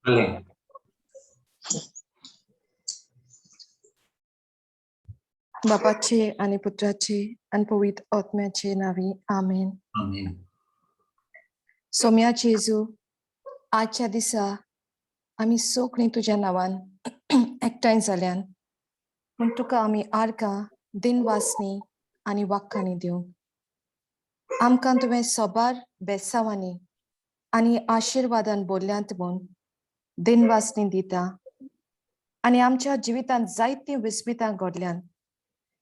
जालें. बापाचे आणि पुत्राचे आणि पवित्र आत्म्याचे नावी, आमेन. आमेन. सोम्या जेजू, आजच्या दिसा आमी सगळीं तुज्या नांवान एकठांय जाल्यान म्हूण तुका आमी आर्गां, दिनवासनी आनी वाक्कांनी दिवंक. आमकां तुवें सोबार बेसांवांनी आनी आशिर्वादान बोल्ल्यांत म्हूण दिनवासनी दिता आनी आमच्या जिवितांत जायतीं विस्मितां घडल्यांत.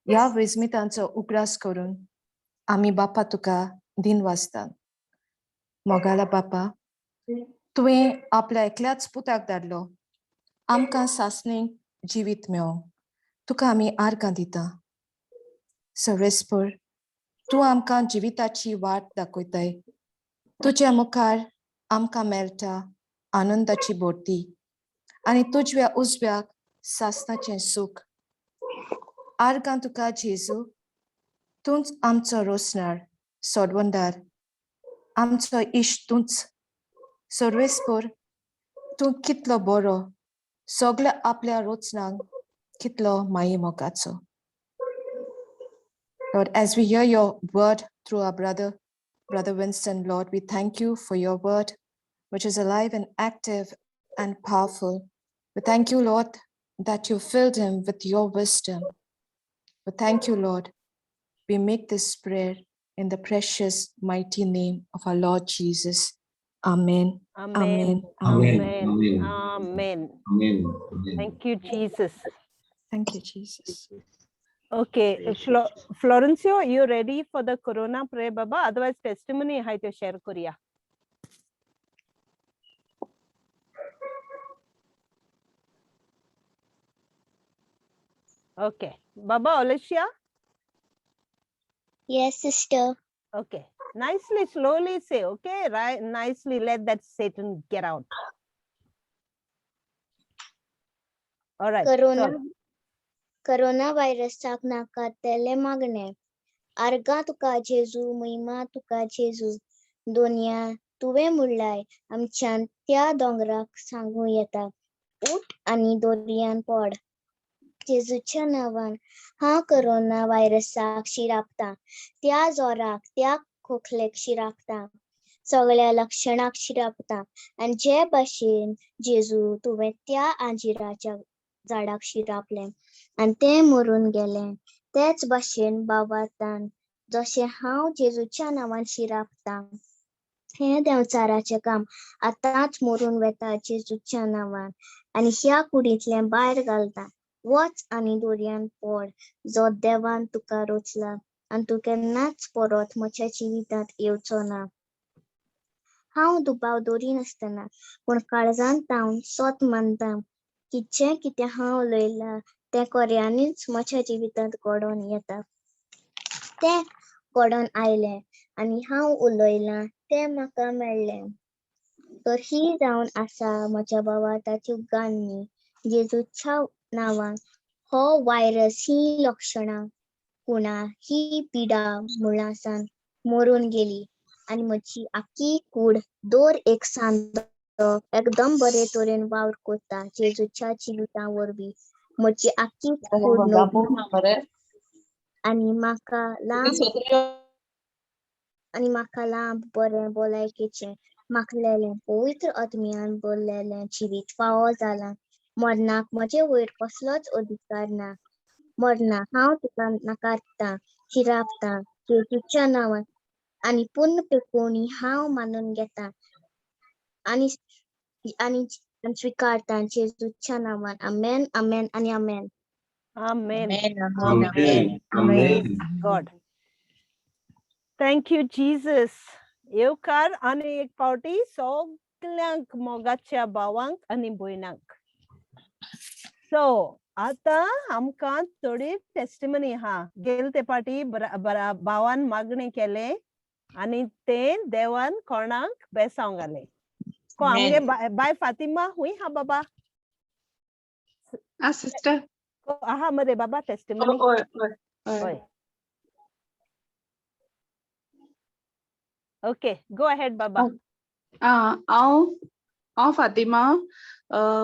ह्या विस्मितांचो उगडास करून आमी बापा तुका दिनवासतात. मोगाला बापा, तुवें आपल्या एकल्याच पुताक धाडलो आमकां सासणेक जिवीत मेळोवंक. तुका आमी आर्गां दिता. सर्वेस्पर, तूं आमकां जिविताची वाट दाखयताय. तुज्या मुखार आमकां मेळटा आनंदाची भरती आनी तुज्या उजव्याक सासणाचें सूख. आर्गां तुका जेजू, तूंच आमचो रोसणार सोडवणदार, आमचो इश्ट तूंच. सर्वेस्पर, तूं कितलो बरो, सगळ्या आपल्या रोचनांक कितलो माये मोगाचो. Lord, as we hear your word through our brother, Brother Winston, Lord, we thank you for your word, which is alive and active and powerful. We thank you, Lord, that you filled him with your wisdom. We thank you, Lord. We make this prayer in the precious, mighty name of our Lord Jesus. Amen. Amen. Amen. Amen. Amen. Amen. Amen. Amen. Amen. Thank you, Jesus. Thank you, Jesus. Okay, Florencio, you ready for the Corona prayer, Baba? Otherwise, testimony hai to share kuriya. Okay, Baba Alicia? Yes, sister. Okay, nicely, slowly say, okay, right? Nicely let that Satan get out. All right. Corona चल. Corona व्हायरसाक नाकारतलें मागणें. आर्गां तुका जेजू, महिमा तुका जेजू. दोनया तुवें म्हणलाय आमच्यान त्या दोंगराक सांगूं येता, उठ आनी दोरयान पड. जेजूच्या नांवान हांव कोरोना व्हायरसाक शिरापता, त्या जोराक, त्या खोखलेक शिरापता, सगळ्या लक्षणाक शिरापता. आनी जे भाशेन जेजू तुवें त्या आंजिराच्या झाडाक शिरापलें आनी तें मरून गेलें, तेच भाशेन बाबातान जशें हांव जेजूच्या नांवान शिरापता, हें देंवचाराचें काम आतांच मरून वता जेजूच्या नांवान आनी ह्या कुडींतलें भायर घालता. वच आनी दोरयान पड जो देवान तुका रोचला आनी तूं केन्नाच परत म्हज्या जिवितांत येवचो ना. हांव दुबाव दवरिनासतना पूण काळजांत तावन सोत मानता की जें कितें हांव उलयलां तें खऱ्यांनीच म्हज्या जिवितांत घडोवन येता. तें घडोवन आयलें आनी हांव उलयलां तें म्हाका मेळ्ळें. तर ही जावन आसा म्हज्या भावार्थाची गांनी जेजूच्या नांवान हो व्हायरस, ही लक्षणां, कुणा, ही पिडा मुळासान मरून गेली आनी म्हजी आख्खी कूड दर एक सांदो एकदम बरे तरेन वावर करता जेजूच्या जिविता वरवीं. म्हजी आख्खी कूड नवी आनी म्हाका लांब आनी म्हाका लांब बरें भलायकेचें माखलेलें पवित्र आत्म्यान भरलेलें जिवीत फावो जालां. मरणाक म्हजे वयर कसलोच अधिकार ना. मरना हांव तुका नाकारता, शिरापता जेजूच्या नांवान आनी पूर्ण पेकोवणी हांव मानून घेता आनी आनी स्विकारता जेजूच्या नांवान. आमेन, आमेन आनी आमेन. Amen. Amen. Amen. God. Thank you, Jesus. येवकार आनी एक पावटी सगल्यांक मोगाच्या भावांक आनी भयणांक. सो आतां आमकां थोडी टेस्टिमनी आहा. गेले ते पाटी भावान मागणें केलें आनी तें देवान कोणाक बेसांव घालें. को आमगे बाय फातिमा हुंय हा बाबा? Ah, sister. को आहा मरे बाबा टेस्टिमनी? Oh, oh, oh. हय. ओके, गो अहेड बाबा. Ah, हांव हांव फातिमा.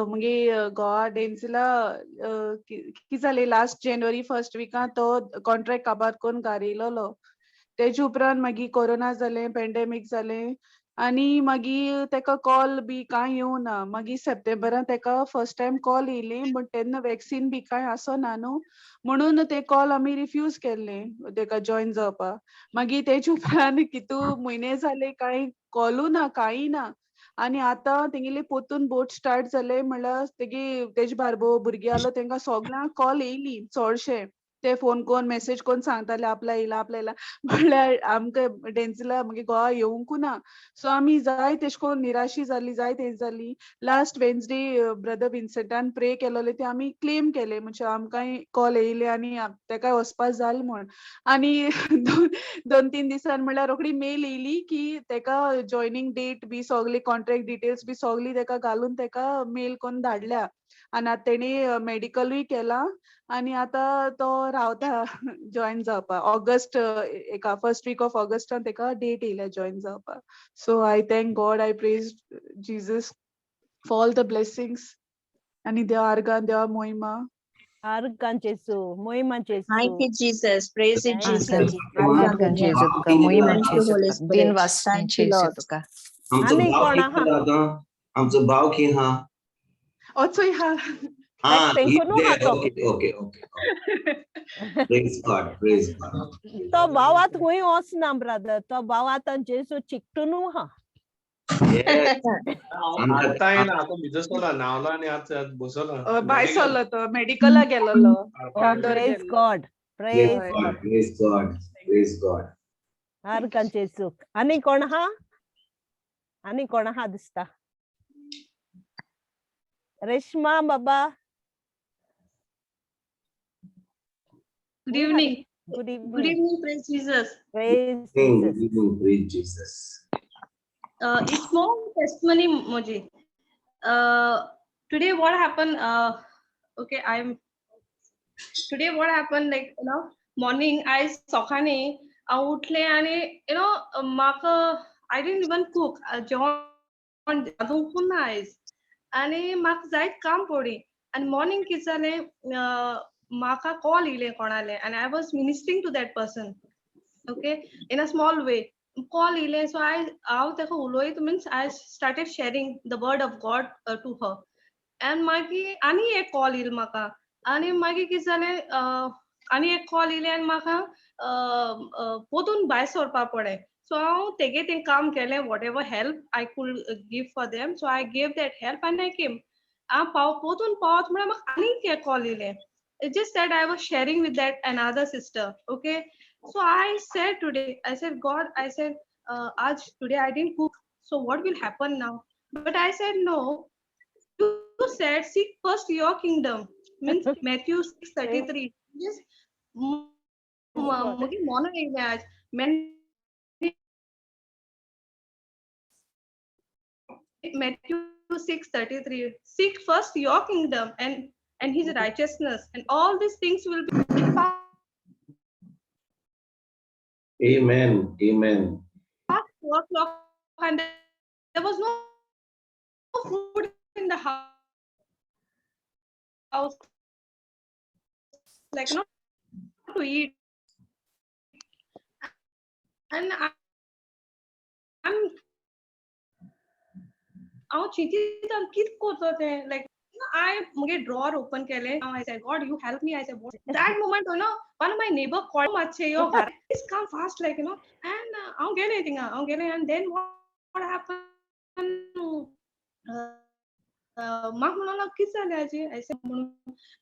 मुगे गोवा डेन्सिला कितें जालें, लास्ट जानेवारी फर्स्ट विकान तो कॉन्ट्रॅक्ट काबार करून घार येयलोलो. तेजे उपरांत मागीर कोरोना जालें, पेंडेमीक जालें आनी मागीर तेका कॉल बी कांय येवना. मागीर सप्टेंबरान तेका फर्स्ट टायम कॉल येयली, बट तेन्ना वॅक्सीन बी कांय आसना न्हू, म्हणून ते कॉल आमी रिफ्यूज केल्ले तेका जॉयन जावपाक. मागीर तेजे उपरांत कितू म्हयने जाले, कांय कॉलू ना, कांय ना. आनी आतां तेंगेली पोतून बोट स्टार्ट जाले म्हणल्यार तेगे तेजे बारबो भुरगीं आसलो, तेंकां सगल्यांक कॉल येयली. चडशे ते फोन करून मेसेज करून सांगताले, आपल्या येयला, आपल्या येयला. म्हणल्यार आमकां डेन्सिला मागीर गोवा येवंकू ना. सो आमी जाय तेश करून निराशी जाली, जाय तें जाली. लास्ट वेन्सडे ब्रदर विन्सेंटान प्रे केलोले, ते आमी क्लेम केले, म्हणजे आमकांय कॉल येयले आनी तेकाय वचपा जाल म्हण. आनी 2-3 दिसान म्हणल्यार रोखडी मेल येयली की तेका जॉयनींग डेट बी सगली, कॉन्ट्रॅक्ट डिटेल्स बी सगली तेका घालून तेका मेल करून धाडल्या. आनी आतां तेणी मेडिकलूय केलां आनी आतां तो रावता जॉयन जावपाक. ऑगस्ट एका फर्स्ट वीक ऑफ ऑगस्टान तेका डेट येयल्या जॉयन जावपाक. So I thank God, I praise Jesus for all the blessings आनी देवा आर्गां, देवा मोहिमा. आर्गां जेजू, मोहिमा जेजू. Thank you, Jesus. Praise you, Thank you, Jesus. आर्गां जेजू तुका, मोहिमा Thank you, जेजू Holy तुका, Spirit. दिन वासनी Thank you, जेजू Lord. तुका. आमचो आनी भाव कोण कितें आहा? आतां? आमचो भाव की हा? ओचोय हा. Ah, he's तेंकून there. आहा तो. Okay. Praise God, praise God. तो भाव आतां खंय वचना ब्रदर, तो भाव आतां जेजू चिकटून आहा. Yes. आतां येयला, आतां भितर सरला, न्हांवला आनी आतां बसला. भायर सरलो तो, मेडिकला गेलोलो. Praise God, Praise praise God, praise God, praise God. आर्गां जेजूक. आनी कोण आहा? आनी कोण आहा दिसता? रेश्मा बाबा. Good evening. Good Good evening. Evening, praise Jesus. Praise Good Jesus. evening, praise Jesus. A small testimony, Moji. Today, what happened? Okay, I'm. Today, what happened? Like morning I सकाळी हांव उठलें आनी म्हाका I didn't even cook, जेवण रांदूंक ना आयज आनी म्हाका जायत काम पडली. आनी मॉर्निंग कितें जालें, म्हाका कॉल येयलें कोणालें आनी I was ministering to that person, okay, in a small way. Call येयलें, सो I हांव ताका उलयत, means I started sharing the word of God to her. And मागीर आनी एक कॉल येयलो म्हाका आनी मागीर कितें जालें, आनी एक कॉल येयलें आनी म्हाका पोतून भायर सरपा पडलें. सो हांव तेगे तें काम केलें, whatever help I could give for them, so I gave that help आनी I came. हांव पाव पोतून पावत म्हळ्यार म्हाका आनीक एक कॉल येयलें. It just that I was sharing with that another sister, okay? So I said today, I said, God, I said, Aj, today I didn't cook, so what will happen now? But I said, no, you said seek first your kingdom, means Matthew 6:33. Yes, मागीर मोनो येयलें आज. Matthew 6:33, seek first your kingdom and his righteousness, and all these things will be found. Amen, amen. 4 o'clock and there was no food in the house, like not to eat. And I'm हांव चिंतित कितें करता तें, like I मुगे drawer open केलें. I said, God, you help me. I said, what? That moment, one of my neighbor called मातशें यो घरा, please come fast, like, and हांव गेलें थिंगा, हांव गेलें. And then what happened? म्हाका म्हणूंक लागलो, कितें जालें आजी? I said, म्हणून,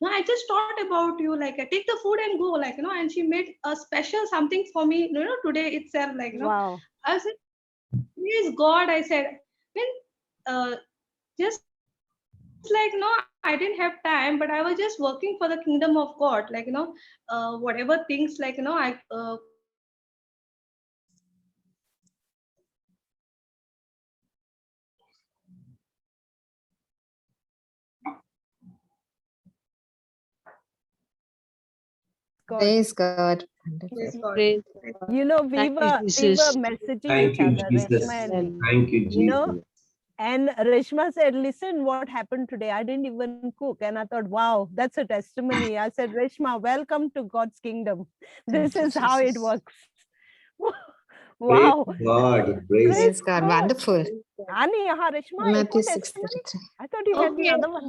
no, I just thought about you, like, take the food and go, like, and she made a special something for me, today itself, like, Wow. I said, please God, I said, then, just like, no, I didn't have time, but I was just working for the kingdom of God, like, whatever things, like, I God. Praise God. Praise God. Praise You know, Thank you, we were Jesus. messaging Thank each you, other, Jesus. Reshma and me. Thank you, You know, Jesus. And Reshma said, listen, what happened today? I didn't even cook. And I thought, wow, that's a testimony. I said, Reshma, welcome to God's kingdom. This Thank you, is how it Jesus. works. Wow. Praise God. Praise Praise God. Wonderful. Ani, ha, Reshma, Matthew ekku testimony? 6:33. I thought you had Okay. another one.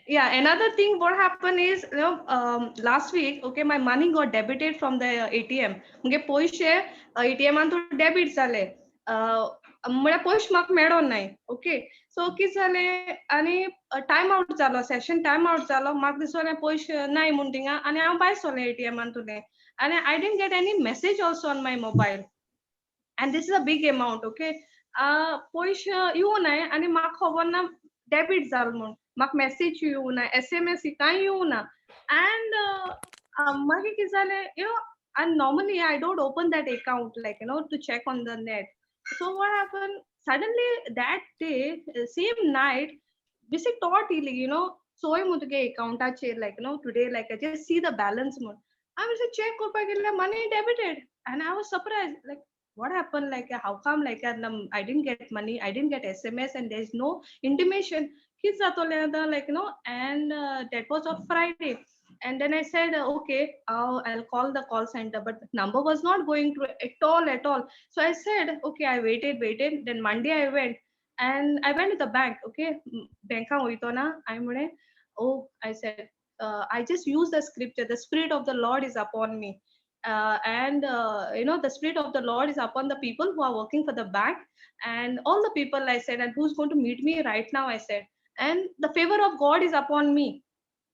Yeah, another thing what happened is, you know, last week, okay, my money got debited from the ATM. मुगे पयशे ATM आन तो debit जाले. म्हळ्यार पयशे म्हाका मेळोन नाय. ओके, सो कितें जालें आनी टायम आउट जालो, सेशन टायम आउट जालो. म्हाका दिसलें पयशे नाय म्हूण थिंगा आनी हांव भायर सरलें ATM तुलें आनी I didn't get any message also on my mobile, and this is a big amount. Okay, पयशे येवनाय आनी म्हाका खबर ना डेबिट जाल म्हूण. म्हाका मॅसेज येवना, एसएमएस कांय येवना. अँड मागीर कितें जालें, you know, and normally I don't open that account, like, you know, to check on the net. So what happened suddenly that day, same night, basic thought येयली, you know, चोय मुगो तुगे अकाउंटाचेर, like, you know, today, like, I just see the balance म्हूण. हांवें check करपाक गेल्यार money debited, and I was surprised, like, what happened, like, how come, like, I didn't get money, I didn't get SMS, and there's no intimation. कितें जातलें आतां, like, you know. And that was on Friday. And then I said, okay, I'll call the call center, but number was not going through at all, at all. So I said, okay, I waited, waited. Then Monday I went, and I went to the bank. Okay, banka वयतना I म्हणे, oh, I said, I just use the scripture, the spirit of the Lord is upon me. And you know, the spirit of the Lord is upon the people who are working for the bank and all the people, I said, and who's going to meet me right now, I said, and the favor of God is upon me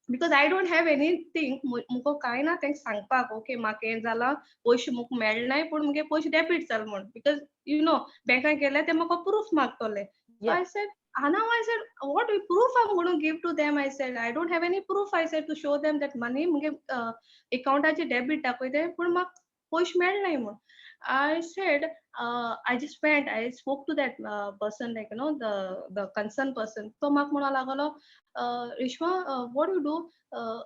because I don't have anything. मुको कांय ना तेंका सांगपाक, okay, म्हाका हें जालां, पयशे म्हाका मेळनाय पूण मुगे पयशे डेबीट जाल म्हूण, because you know बँकान गेल्यार ते म्हाका proof मागतले. So I said, now I said, what proof I'm going to give to them? I said, I don't have any proof. I said, to show them that money मुगे अकाउंटाचे debit दाखयते पूण म्हाका पयशे मेळनाय म्हूण. I said, I just went, I spoke to that person, like, you know, the concerned person. तो म्हाका म्हणूंक लागलो, Reshma, what you do?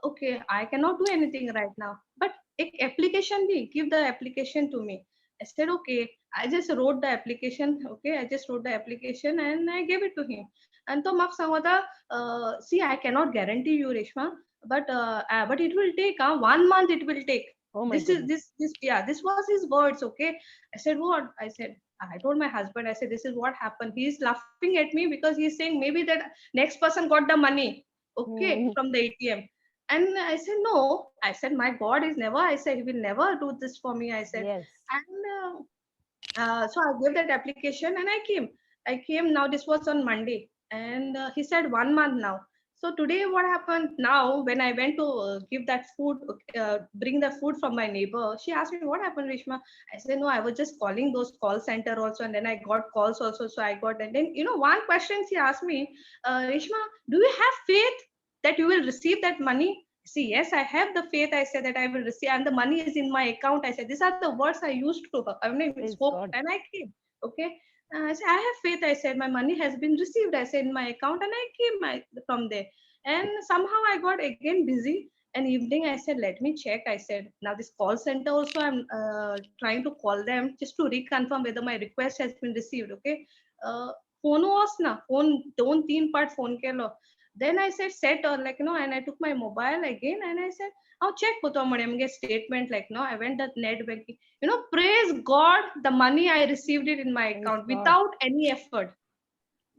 Okay, I cannot do anything right now, but एक application the, give the application to me. I said, okay. I just wrote the application. Okay, I just wrote the application and I gave it to him. And तो म्हाका सांगता, see, I cannot guarantee you, Reshma, but it will take 1 month. It will take. Oh my This is goodness. this, yeah, this was his words. Okay, I said, what? I said, I told my husband, I said, this is what happened. He's laughing at me because he's saying maybe that next person got the money, okay, from the ATM. And I said, no. I said, my God is never, I said, he will never do this for me. I said, Yes. and so I gave that application and I came. I came. Now this was on Monday, and he said 1 month now. So today what happened now, when I went to give that food, bring the food from my neighbor, she asked me, what happened, Reshma? I said, no, I was just calling those call center also, and then I got calls also. So I got, and then, you know, one question she asked me, Reshma, do you have faith that you will receive that money? See, yes, I have the faith. I said that I will receive, and the money is in my account. I said, these are the words I used to her. I mean, Praise spoke God. and I came. Okay. I said, I have faith. I said, my money has been received. I said, in my account, and I came from there. And somehow I got again busy. And evening, I said, let me check. I said, now this call center also, I'm trying to call them just to reconfirm whether my request has been received. Okay. Phone was na phone, don teen part phone kelo. Then I said, set or like, you know, and I took my mobile again and I said, I'll check put statement, like, no, I went to net banking, you know, praise God, the money I received it in my account without any effort.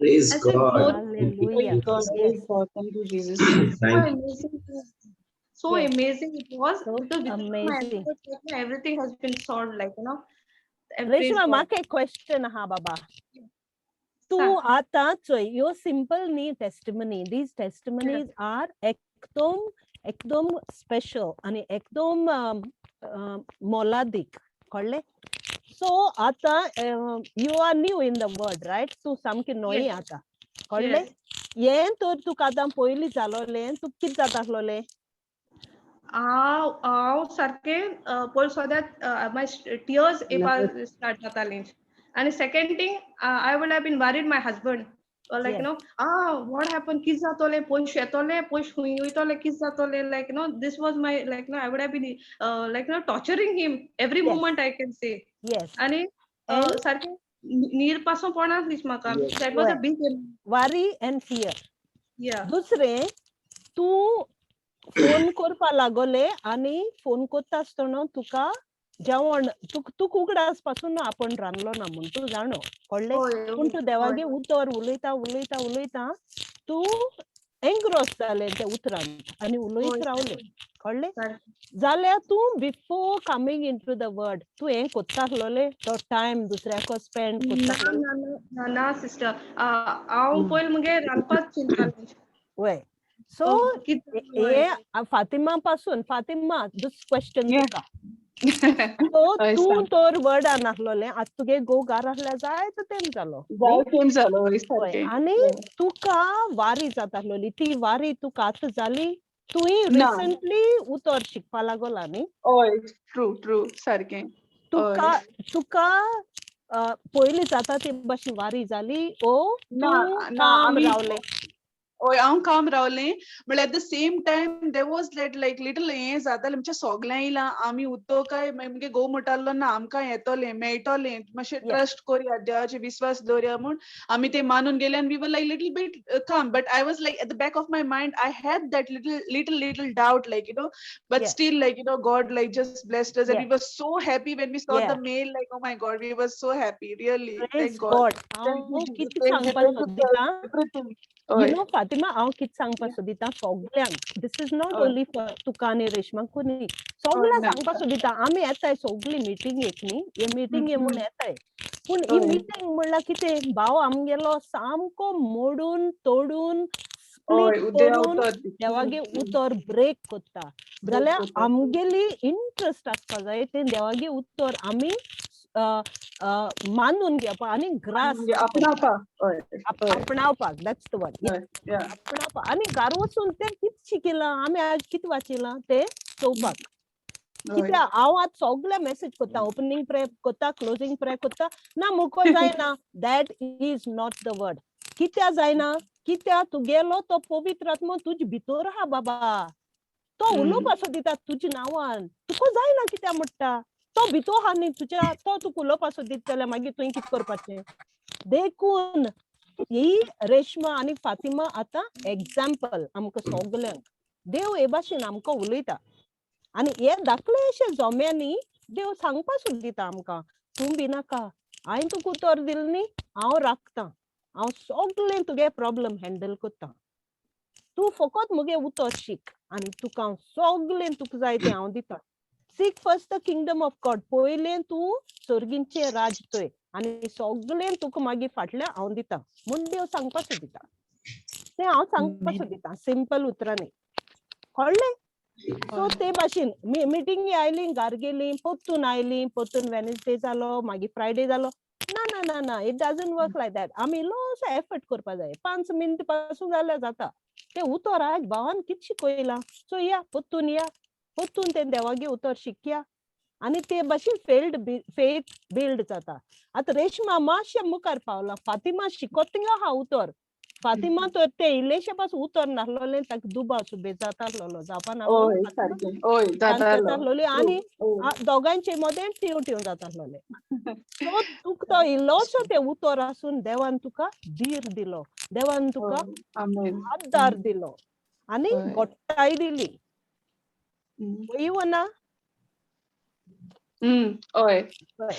Praise I said, God. Hallelujah. God, Yes. God, thank you, Jesus. Thank So amazing. So Yes. amazing it was. So Because without my amazing. effort, like, everything has been solved, like, you know. And praise Reshma, God. म्हाका एक question आहा बाबा. तूं आतां चोय, ह्यो simple न्ही testimony. These testimonies are एकदम एकदम स्पेशल आनी एकदम मोलादीक, कळ्ळें? सो आतां you are new in the world, right? तूं सामकी नवी Yes. आतां, कळ्ळें? Yes. हें तर तुका आतां पयलीं जालोलें, तूं कितें जाता आसलोलें? हांव हांव सारकें पयलीं सद्याक माय टियर्स येवपाक स्टार्ट जातालीं. And second thing, I would have been worried my husband. Like, you know, what happened? कितें जातोलें? पयशे येतोले? पयशे खंय वयतोले? कितें जातोलें? Like, you know, this was my, like, you know, I would have been, like, you know, torturing him every Yes. moment, I can say. Yes. आणि And सारकें नीर पासून पडनासलीच म्हाका. That was a big worry and fear. या. दुसरें, तूं phone करपा लागोले आनी फोन करता आसतना तुका जेवण तुका उगडास पासून आपूण रांदलो ना म्हूण तूं जाणो, कळ्ळें? पूण तूं देवागे उतर उलयता उलयता उलयता तूं एंग्रोस जालें त्या उतरान आनी उलयत रावलें, कळ्ळें? जाल्यार तूं before coming into the word तूं हें कोत्ता आसलोलें, तो टायम दुसऱ्याको स्पेंड कोत्ता ना. आसलोलें? ना ना ना सिस्टर, हांव पयलीं मुगे रांदपाक चिंतालें. वय, सो हे फातिमा पासून, फातिमा, दुस क्वेश्चन तुका. सो हय, तूं सांग. तर वर्डान आसलोलें, आतां तुगे घोव घार आसल्यार जायतो तेम जालो न्ही? जाय तेम जालो, हय हय. सारकें. आनी तुका वारी जाता आसलोली, ती वारी तुका आतां जाली? तुवें ना. रिसंटली उतर शिकपा लागोला न्ही? हय, ट्रू ट्रू, सारकें. तुका हय. तुका पयलीं जाता ते भाशेन वारी जाली ओ ना. तूं ना. काम आमी रावलें? हय, हांव काम रावलें, म्हळ्यार at the same time there was that like little हें जातालें. आमच्या सोगल्यां येयलां, आमी उतो काय मुगे घोव म्हणटालो, ना, आमकां येतोलें, मेळटोलें, मातशें ट्रस्ट कोरया, देवाचेर विस्वास दवरया म्हूण आमी ते मानून गेले आनी we were like little bit calm, but I was like, at the back of my mind I had that little little little doubt, like, but still, like, God like just blessed us and we were so happy when we saw the mail, like, oh my God, we were so happy, really. Praise thank God. God. Thank you हांव Jesus. कितें Thank you, सांगपाक thank you for सोदिता, everything. You हय. No Fatima, हांव कितें सांगपाक सोदिता सगल्यांक, this is not only for तुका आनी रेशमाकू न्ही, सगळ्यांक ना. सांगपाक सोदिता. आमी येताय सगळीं मिटिंगेक न्ही, हे मिटिंगे म्हूण येताय, पूण ही मिटींग म्हणल्यार कितें? भाव आमगेलो सामको मोडून तोडून स्प्लीट देवा करून उतर देवागे उतर ब्रेक कोत्ता. ब्रेक जाल्यार कोता. आमगेली इंट्रस्ट आसपा जाय तें देवागे उतर आमी मानून घेवपा आनी ग्रास म्हणजे आपणावपा, हय हय. आपणावपाक, that's the word. हय या. आपणावपाक आनी घरा वचून तें कितें शिकिलां आमी, आज कितें वाचिलां तें चोवपाक. कित्याक हांव आतां सगळे मॅसेज कोत्ता, ओपनींग प्रेयर कोत्ता, क्लोजींग प्रेयर कोत्ता, ना मुको जायना. That is not the word. कित्याक जायना? कित्याक तुगेलो तो पवित्र आत्मो तुजे भितर आहा बाबा, तो उलोवपा सोदिता तुज्या नांवान. तुका जायना कित्याक म्हणटा? तो भितर आहा न्ही तुज्या, तो तुका उलोवपा सोदीत जाल्यार मागीर तुवें कितें करपाचें? देखून ही रेश्मा आनी फातिमा आतां एग्जाम्पल आमकां सगल्यांक. देव हे भाशेन आमकां उलयता आनी हे धाकलेशे जोम्यांनी देव सांगपा सोदिता आमकां, तूं भिनाका, हांवें तुका उतर दिलें न्ही, हांव राखतां, हांव सगळें तुगे प्रॉब्लम हँडल करता. तूं फकत मुगे उतर शीक आनी तुका हांव सगळें तुका जाय तें हांव दिता. Seek first the kingdom of God, पयलें तूं सर्गीचें राज चोय आनी सगळें तुका मागीर फाटल्यान हांव दिता म्हूण देव सांगपा सोदिता. तें हांव सांगपा सोदिता सिंपल उतरांनी, कळ्ळें? सो ते भाशेन मिटींगे आयली, घार गेली, परतून आयली, परतून वेनसडे जालो, मागीर फ्रायडे जालो. ना ना ना ना, it doesn't work like that. आमी इल्लोसो एफर्ट करपा जाय, 5 मिनट पासून जाल्यार जाता. तें उतर आज भावान कितें शिकयलां, चोया, परतून या, परतून तें देवागे उतर शिकया आनी ते भाशेन फेल्ड फेथ बिल्ड जाता. आतां रेशमा मातशें मुखार पावलां, फातिमा शिकत थिंगा आहा उतर. फातिमा तर तें इल्लेशें पासून उतर नासलोलें, ताका दुबाव सुबेज जाता आसलोलो, जावपा नासलोलो. हय फातिमा सारकें, हय जाता जातालो. आसलोली आनी दोगांयचे मदें टिव टिव जाता आसलोलें. सो तुका तो इल्लोसो तें उतर आसून देवान तुका धीर दिलो, देवान तुका हय आमेन. आदार दिलो आनी गोट्टाय दिली. वय ना? हय. हय,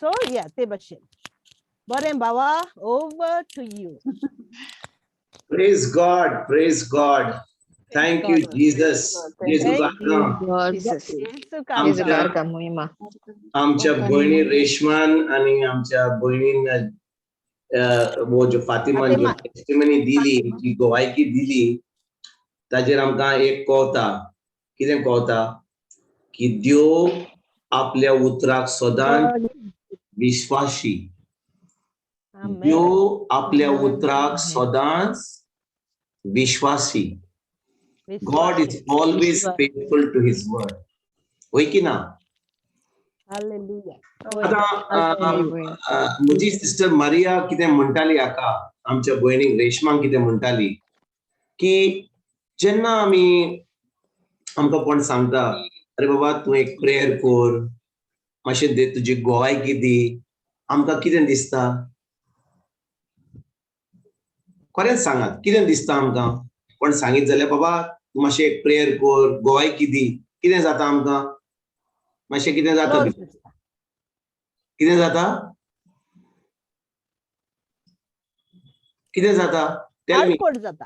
सो या ते भाशेन. बरें बाबा, over to you. Praise God, praise God. Thank you, Jesus. जेजू काका. Jesus. आमच्या जेजू महिमा. आमच्या भयणी रेशमान आणि आमच्या भयणीन वो जो फातिमान जो टेस्टिमनी दिली, जी गवायकी दिली, ताजेर आमकां एक कवता. कितें कवता? की देव आपल्या उतराक सदांच विश्वासी. देव आपल्या उतराक सदांच विश्वासी. God is always faithful to his word. होय की ना? Hallelujah. आतां म्हजी सिस्टर मारिया कितें म्हणटाली हाका, आमच्या भयणीक रेशमाक कितें म्हणटाली की जेन्ना आमी आमकां कोण सांगता, अरे बाबा, तूं एक प्रेयर कर, मातशें दे, तुजी गोवायकी दी. आमकां कितें दिसता? खरेंच सांगात, कितें दिसता आमकां? कोण सांगीत जाल्यार, बाबा तूं मातशें एक प्रेयर कर, गोवायकी दी, कितें जाता आमकां? मातशें कितें जाता? लॉस दिसता. कितें जाता? कितें जाता? Tell me. आडकोड जाता.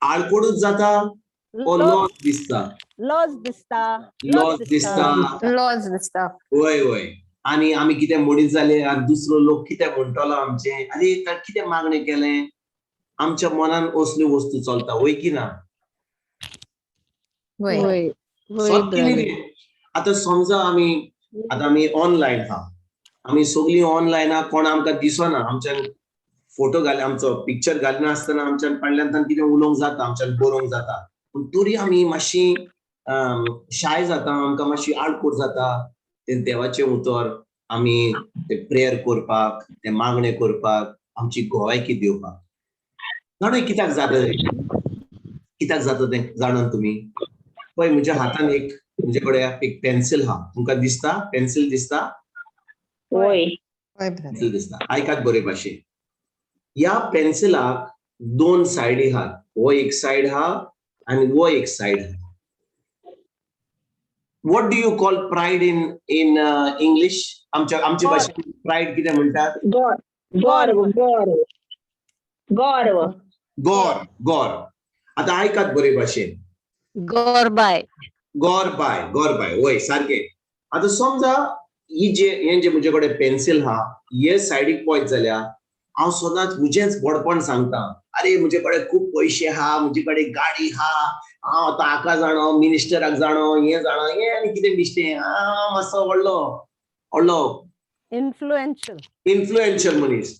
आडकोडूच जाता ओ लॉस दिसता? लॉस दिसता. लॉस दिसता. लॉज दिसता. वय वय, आनी आमी कितें म्हणीत जाले आनी दुसरो लोक कितें म्हणटलो आमचें? आनी कितें मागणें केलें? आमच्या मनान असल्यो वस्तू चलता, वय की ना? वय. सत्य न्ही तें? आतां समजा आमी आतां आमी ऑनलायन आहा, आमी सगळीं ऑनलायन आहा, कोण आमकां दिसना. आमच्यान फोटो घाल, आमचो पिक्चर घालिनासतना आमच्यान फाटल्यान कितें उलोवंक जाता, आमच्यान बरोवंक जाता, पूण तरी आमी मातशी शाय जाता, आमकां मातशी आडकोड जाता तें देवाचें उतर आमी ते प्रेयर करपाक, ते मागणें करपाक, आमची गोवायकी दिवपाक. जाणा कित्याक जाता तें? कित्याक जाता तें जाणात तुमी? पळय, म्हज्या हातान एक, म्हजे कडेन एक पेन्सिल आहा. तुमकां दिसता? पेन्सिल दिसता? वय. वय ब्रदर. पेन्सिल दिसता. आयकात बरे भाशेन, ह्या पेन्सिलाक दोन सायडी आहात. हो एक सायड आहा आनी हो एक सायड आहा. What do you call pride in English? आमच्या आमचे भाशेन प्रायड कितें म्हणटात? गर्व, गर्व, गर्व. गोर, गोर. आतां आयकात बरे भाशेन. गोरबाय. गोर बाय, गोर बाय, वय, सारकें. आतां समजा ही जे हें जे म्हजे कडेन पेन्सिल आहा, हे सायडीक पळयत जाल्यार हांव सदांच म्हजेंच व्हडपण सांगता. अरे, म्हजे कडेन खूब पयशे आहा, म्हजे कडेन गाडी आहा, हांव आतां हाका जाणो, मिनिस्टराक जाणो, हें जाणो, हें आनी कितें बिश्टें, हांव मातसो व्हडलो व्हडलो इन्फ्लुएन्शियल. इन्फ्लुएन्शियल मनीस.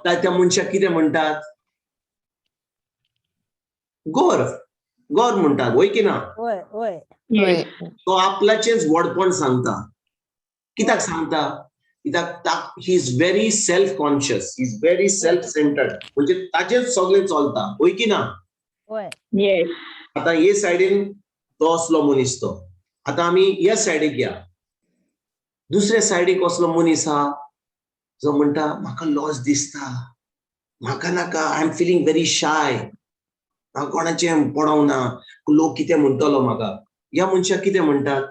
त्या मनशाक कितें म्हणटात? गोर, गोर म्हणटात, वय की ना? वय वय. वय. तो आपल्याचेच व्हडपण सांगता. कित्याक सांगता? कित्याक he is very self conscious, he is very self centered, म्हणजे ताचेच सगळें चलता, वय की ना? वय. येस. आतां हे सायडीन तो असलो मनीस तो. आतां आमी ह्या सायडीक या. दुसऱ्या सायडीक असलो मनीस आहा जो म्हणटा, म्हाका लॉस दिसता, म्हाका नाका, I am feeling very shy, म्हाका कोणाचें पडोंक ना, लोक कितें म्हणटलो म्हाका. ह्या मनशाक कितें म्हणटात?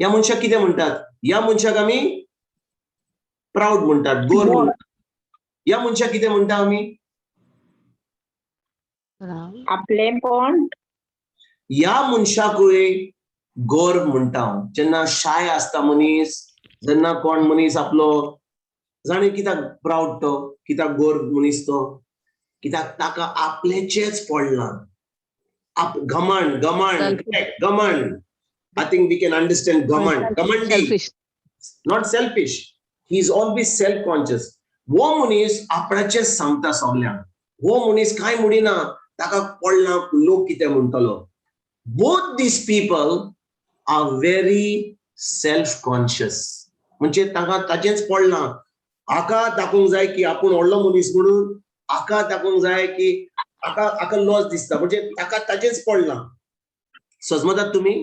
ह्या मनशाक कितें म्हणटात? ह्या मनशाक आमी प्रावड म्हणटात, गोर म्हणटात. ह्या मनशाक कितें म्हणटा आमी? आपलेपण. ह्या मनशाकूय गोर म्हणटा हांव. जेन्ना शाय आसता मनीस, जेन्ना कोण मनीस आपलो जाणें कित्याक प्रावड तो, कित्याक गोर मनीस तो? कित्याक ताका आपल्याचेच पडलां. आप घमंड, घमंड, घमंड. I think we can understand घमंड, घमंडी. Not selfish, he is always self conscious. हो मनीस आपणाचेच सांगता सगल्यांक. हो मनीस कांय म्हणिना, ताका पडलां लोक कितें म्हणटलो. Both these people are very self conscious, म्हणजे ताका ताचेंच पडलां. हाका दाखोवंक जाय की आपूण व्हडलो मनीस म्हणून, हाका दाखोवंक जाय की हाका हाका लॉस दिसता, म्हणजे ताका ताचेंच पडलां. सजमतात तुमी?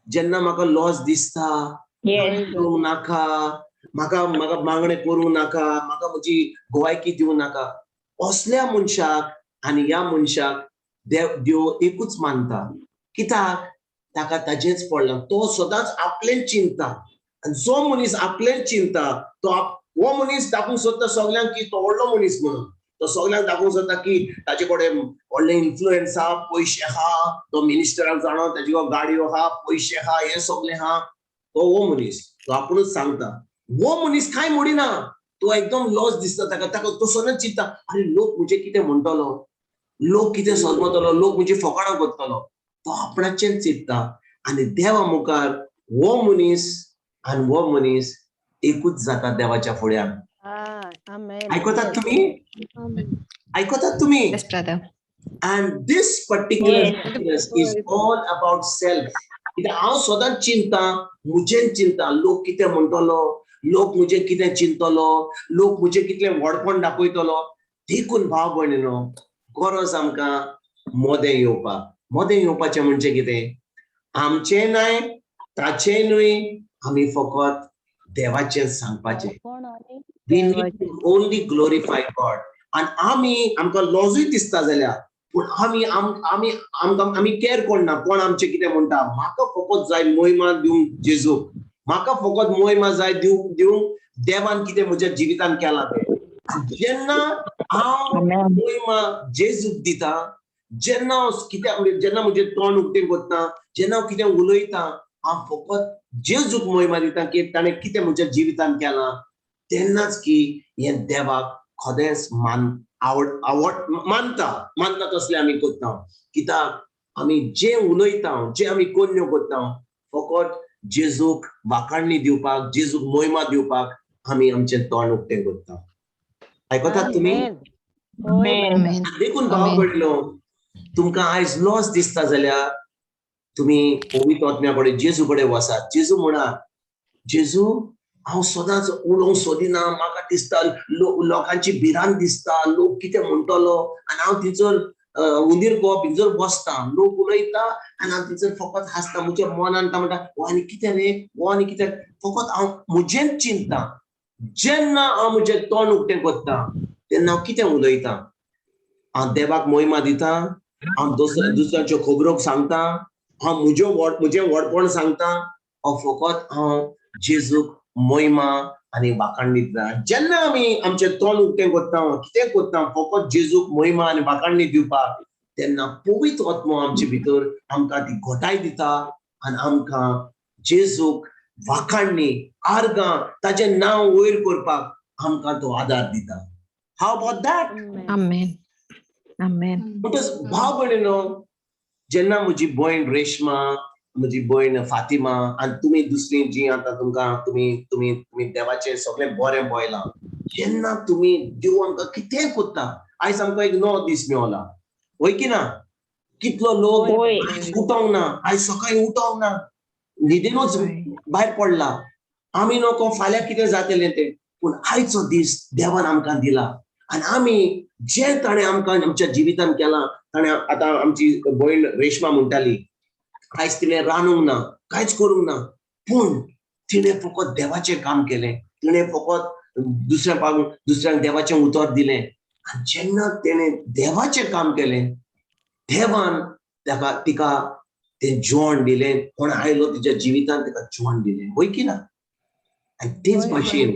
जेन्ना म्हाका लॉस दिसता, करूंक नाका म्हाका, म्हाका मागणें करूं नाका, म्हाका म्हजी गोवायकी दिवं नाका, असल्या मनशाक आनी ह्या मनशाक देव देव एकूच मानता. कित्याक? ताका ताजेंच पडलां. तो सदांच आपलेंच चिंता आनी जो मनीस आपलेंच चिंता तो हो मनीस दाखोवंक सोदता सगल्यांक की तो व्हडलो मनीस म्हणून. तो सगल्यांक दाखोवंक सोदता की ताचे कडेन व्हडलें इन्फ्लुएन्स आहा, पयशे आहा, तो मिनिस्टराक जाणो, ताजे कडेन गाडयो आहा, पयशे आहा, हें सगलें आहा. तो हो मनीस तो आपुणूच सांगता. हो मनीस कांय म्हणिना, तो एकदम लॉस दिसता ताका. ताका तो सदांच चिंता, अरे लोक म्हजे कितें म्हणटलो, लोक कितें समजतलो, लोक म्हजी फकाणां करतलो. तो आपणाचेंच चिंतता आनी देवा मुखार हो मनीस आनी हो मनीस एकूच जाता देवाच्या फुड्यान. आयकतात तुमी? आयकतात तुमी? Yes, brother. And this particular sickness is all about self. कित्याक हांव सदांच चिंता, म्हजें चिंता, लोक कितें म्हणटलो, लोक म्हजें कितें चिंतलो, लोक म्हजें कितलें व्हडपण दाखयतलो. देखून भाव भयणीनो, गरज आमकां मोदें येवपाक. मोदें येवपाचें म्हणजे कितें? आमचें न्हय, ताचें न्हय. आमी फकत देवाचें सांगपाचें. We need to only glorify God. आनी आमी आमकां लॉजूय दिसता जाल्यार पूण आमी आमी आमकां आमी कॅर कोणना कोण आमचें कितें म्हणटा. म्हाका फकत जाय मोहिमा दिवंक जेजूक, म्हाका फकत मोहिमा जाय दिवंक देवान कितें म्हज्या जिवितान केलां तें. जेन्ना हांव मोहिमा जेजूक दिता, जेन्ना हांव कितें, जेन्ना म्हजें तोंड उक्तें करता, जेन्ना हांव कितें उलयता, हांव फकत जेजूक मोहिमा दिता की ताणें कितें म्हज्या जिवितान केलां, तेन्नाच की हें देवाक खरेंच आवड आवड मानता मानता तसलें आमी करता. कित्याक आमी जें उलयता, जें आमी कोन्न्यो करता, फकत जेजूक वाखाणणी दिवपाक, जेजूक मोहिमा दिवपाक आमी आमचें तोंड उक्तें करता. आयकतात तुमी? देखून भाव भयणीनो, तुमकां आयज लॉस दिसता जाल्यार तुमी पवित्र आत्म्या कडेन, जेजू कडेन वसात. जेजू म्हणा, जेजू हांव सदांच उलोवंक सोदिना, म्हाका दिसता लोकांची भिरांत दिसता, लोक कितें म्हणटलो, आनी हांव थंयसर उंदीर गो भितर बसता, लोक उलयता आनी हांव थंयसर फकत हांसता. म्हज्या मनान ता म्हणटा, हो आनी कितें रे, हो आनी कितें, फकत हांव म्हजेंच चिंतता. जेन्ना हांव म्हजें तोंड उक्तें करता तेन्ना हांव कितें उलयता, हांव देवाक मोहिमा दिता, हांव दुसऱ्यांच्यो खबरो सांगता, हांव म्हजें व्हडपण सांगता, हांव फकत हांव जेजूक मोहिमा आनी वाखाणणी दिता. जेन्ना आमी आमचें तोंड उक्तें करता, कितें करता, फकत जेजूक मोहिमा आनी वाखाणणी दिवपाक, तेन्ना पवित्र आत्मो आमचे भितर आमकां ती घटाय दिता आनी आमकां जेजूक वाखाणणी, आर्गां, ताचें नांव वयर करपाक आमकां तो आदार दिता. How about that? Amen. Amen. म्हणटच भाव भयणीनो, जेन्ना म्हजी भयण रेश्मा, म्हजी भयण फातिमा आनी तुमी दुसरी जी आतां तुमकां तुमी तुमी तुमी देवाचें सगळें बरें पळयलां, जेन्ना तुमी देव आमकां कितें करता, आयज आमकां एक नवो दीस मेवला, वय की ना? कितलो लोक आयज उठोंक ना, आयज सकाळीं उठोंक ना, न्हिदेनूच भायर पडला. आमी नको फाल्यां कितें जातलें तें, पूण आयचो दीस देवान आमकां दिला आनी आमी जें ताणें आमकां आमच्या जिवितान केलां, ताणें आतां आमची भयण रेश्मा म्हणटाली, आयज तिणें रांदूंक ना, कांयच करूंक ना, पूण तिणें फकत देवाचें काम केलें, तिणें फकत दुसऱ्यांक देवाचें उतर दिलें. आनी जेन्ना तिणें देवाचें काम केलें, देवान ताका तिका तें जेवण दिलें, कोण आयलो तिच्या जिवितान तिका जेवण दिलें, वय की ना? आनी तेच भाशेन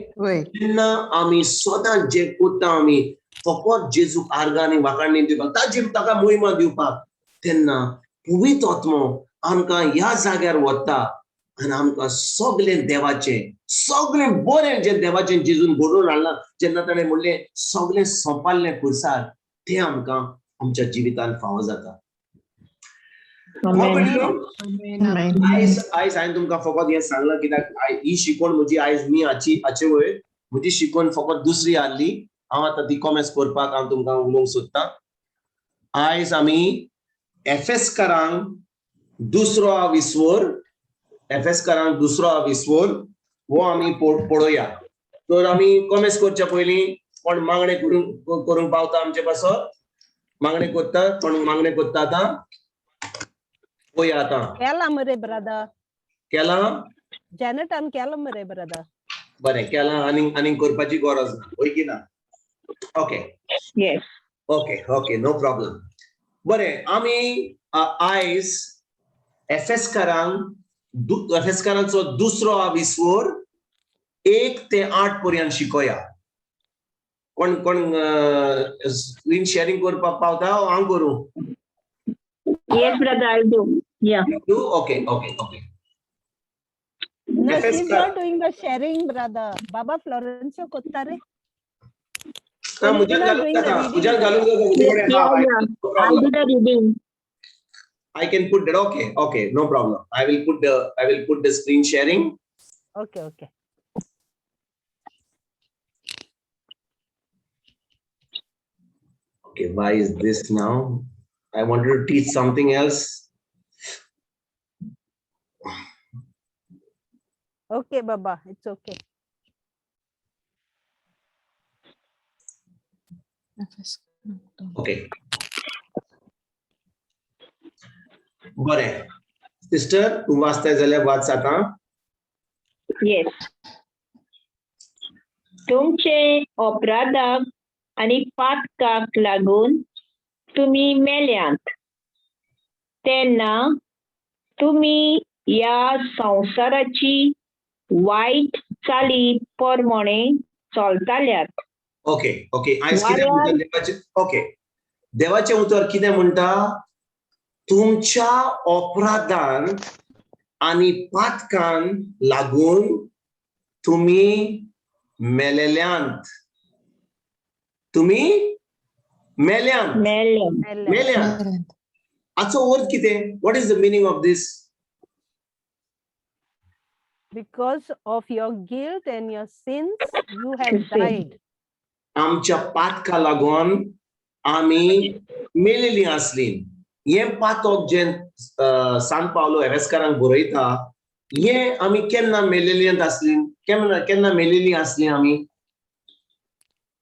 जेन्ना आमी सदां जें करता, आमी फकत जेजूक आर्गां आनी वाखाणणी दिवपाक, ताजी ताका मोहिमा दिवपाक, तेन्ना पवित्र आत्मो आमकां ह्या जाग्यार व्हरता आनी आमकां सगळें देवाचें, सगळें बरें जें देवाचें जेजून घडोवन हाडलां, जेन्ना ताणें म्हणलें सगळें सोंपाल्लें खुर्सार, तें आमकां आमच्या जिवितान फावो जाता. आयज आयज हांवें तुमकां फकत हें सांगलां कित्याक ही शिकवण म्हजी आयज मी हाचे वयर म्हजी शिकवण फकत दुसरी आहली. हांव आतां ती कॉमेंट्स करपाक हांव तुमकां उलोवंक सोदतां. आयज आमी एफेसकारांक दुसरो आविस्वर, एफेसकारांक दुसरो आविस्वर हो आमी पळोवया. तर आमी कॉमेंट्स करच्या पयलीं कोण मागणें करूंक पावता आमचे पासत? मागणें करता कोण? मागणें करता आतां पळोवया आतां. केलां मरे ब्रदर, केलां? जेनेटान केलां मरे ब्रदर. बरें केलां, आनीक आनीक करपाची गरज ना, वय की ना? Okay, okay okay, no problem. बरें, आमी आयज एफेसकारांक एफेसकारांचो दुसरो आविस्वर 1 ते 8 पर्यंत शिकोया. कोण कोण स्क्रीन शेअरिंग करपाक पावता? हांव करूं? Yes, brother, I'll do. Yeah. You do? Okay, okay, okay. No, she's not doing the sharing, brother. Baba Florencio कोत्ता रे. मुझ्यान घालूंक जाता, मुझ्यान घालूंक जाता. I'll do the reading. I can put that. Okay, okay, no problem. I will put the screen sharing. Okay, okay. Okay, why is this now? I wanted to teach something else. Okay, Baba, it's okay. Okay. बरें, sister, तूं वाचताय जाल्यार वाच आतां. येस. तुमचे अपराधाक आनी पातकाक लागून तुमी मेल्यांत तेन्ना तुमी ह्या संवसाराची वायट चाली प्रमाणे चलताल्यात. ओके ओके, आयज कितें वाऱ्यार म्हणटा देवाचें? ओके, देवाचें उतर कितें म्हणटा? तुमच्या अपराधान आनी पातकान लागून तुमी मेलेल्यांत, तुमी मेल्यांत. मेल्ले. मेल्ले. मेल्यांत. हाचो अर्थ कितें? What is the meaning of this? Because of your guilt and your sins, you have Sin. Died. आमच्या पातका लागून आमी मेलेली आसली. हें पातक जें सान पावलो एवेस्कारांक बरयता, हें आमी केन्ना मेलेल्यांत आसली? केन्ना केन्ना मेलेली आसली आमी?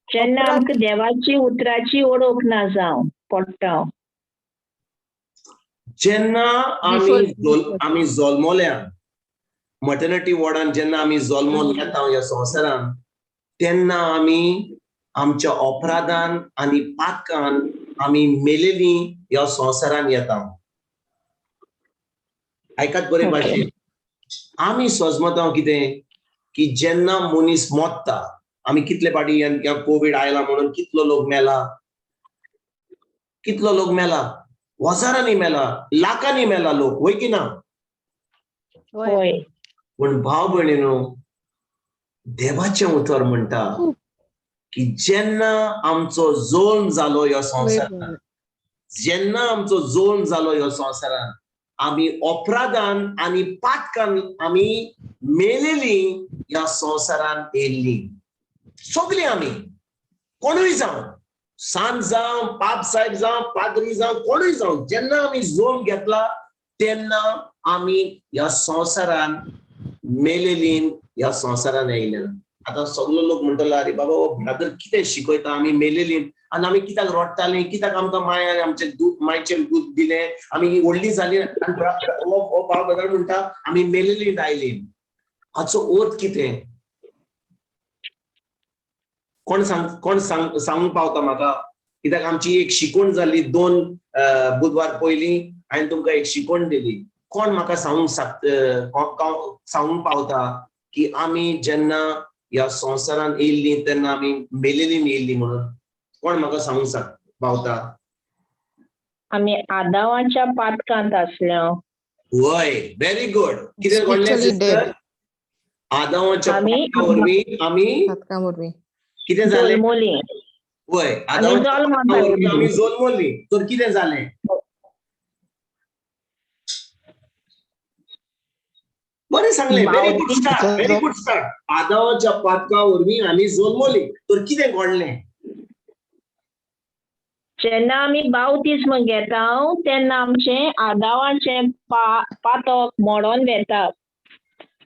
जेन्ना आमकां देवाची उतराची ओळख ना जावं पडटा. जेन्ना आमी आमी जल्मोल्या, मटर्निटी वॉर्डान जेन्ना आमी जल्मोन येता ह्या संवसारान, तेन्ना आमी आमच्या अपराधान आनी पातकान आमी मेलेली ह्या संवसारान येता. आयकात बरे भाशेन, आमी सजमता कितें की जेन्ना मनीस मोत्ता, आमी कितले फाटी ह्या कोवीड आयला म्हणून कितलो लोक मेला, कितलो लोक मेला, हजारांनी मेला, लाखांनी मेला लोक, वय की ना? होय. पूण भाव भयणीनो, देवाचें उतर म्हणटा की जेन्ना आमचो जल्म जालो ह्या संवसारान, जेन्ना आमचो जल्म जालो ह्या संवसारान, आमी अपराधान आनी पातकान आमी मेलेली ह्या संवसारान येयल्ली सगळीं आमी. कोणूय जावं, सांत जावं, पाप साहेब जावं, पाद्री जावं, कोणूय जावं, जेन्ना आमी जल्म घेतला तेन्ना आमी ह्या संवसारान मेलेली ह्या संवसारान येयले. आतां सगलो लोक म्हणटलो, अरे बाबा, हो ब्रदर कितें शिकयता? आमी मेलेली आनी आमी कित्याक रडटालीं? कित्याक आमकां मायान आमचें दूद, मायचें दूद दिलें? आमी व्हडली जाली आनी हो हो भाव ब्रदर म्हणटा आमी मेलेली आयली. हाचो अर्थ कितें? कोण सांग, कोण सांग सांगूंक पावता म्हाका? कित्याक आमची एक शिकवण जाली 2 बुधवार पयलीं, हांवें तुमकां एक शिकवण दिली. कोण म्हाका सांगूंक सांगूंक पावता की आमी जेन्ना ह्या संवसारान येयल्ली तेन्ना आमी मेलेली येयल्ली म्हणून? कोण म्हाका सांगूंक पावता? आमी आदावाच्या पातकांत आसल्या. वय, व्हेरी गुड. कितें घडलें Spiritually sister? dead. आदावाच्या आमी पातका वरवीं आमी पातकां वरवीं कितें जालें? जल्मोली. वय. आमी आदावाच्या जल्माक पातका वरवीं आयली. आमी जल्मली तर कितें जालें? बरें सांगलें, very good start, very good start. आदावाच्या Patkai वरवीं आमी जल्मली तर कितें घडलें? जेन्ना आमी बावतिस्म घेता तेन्ना आमचें आदावाचें पातक मोडोन वेता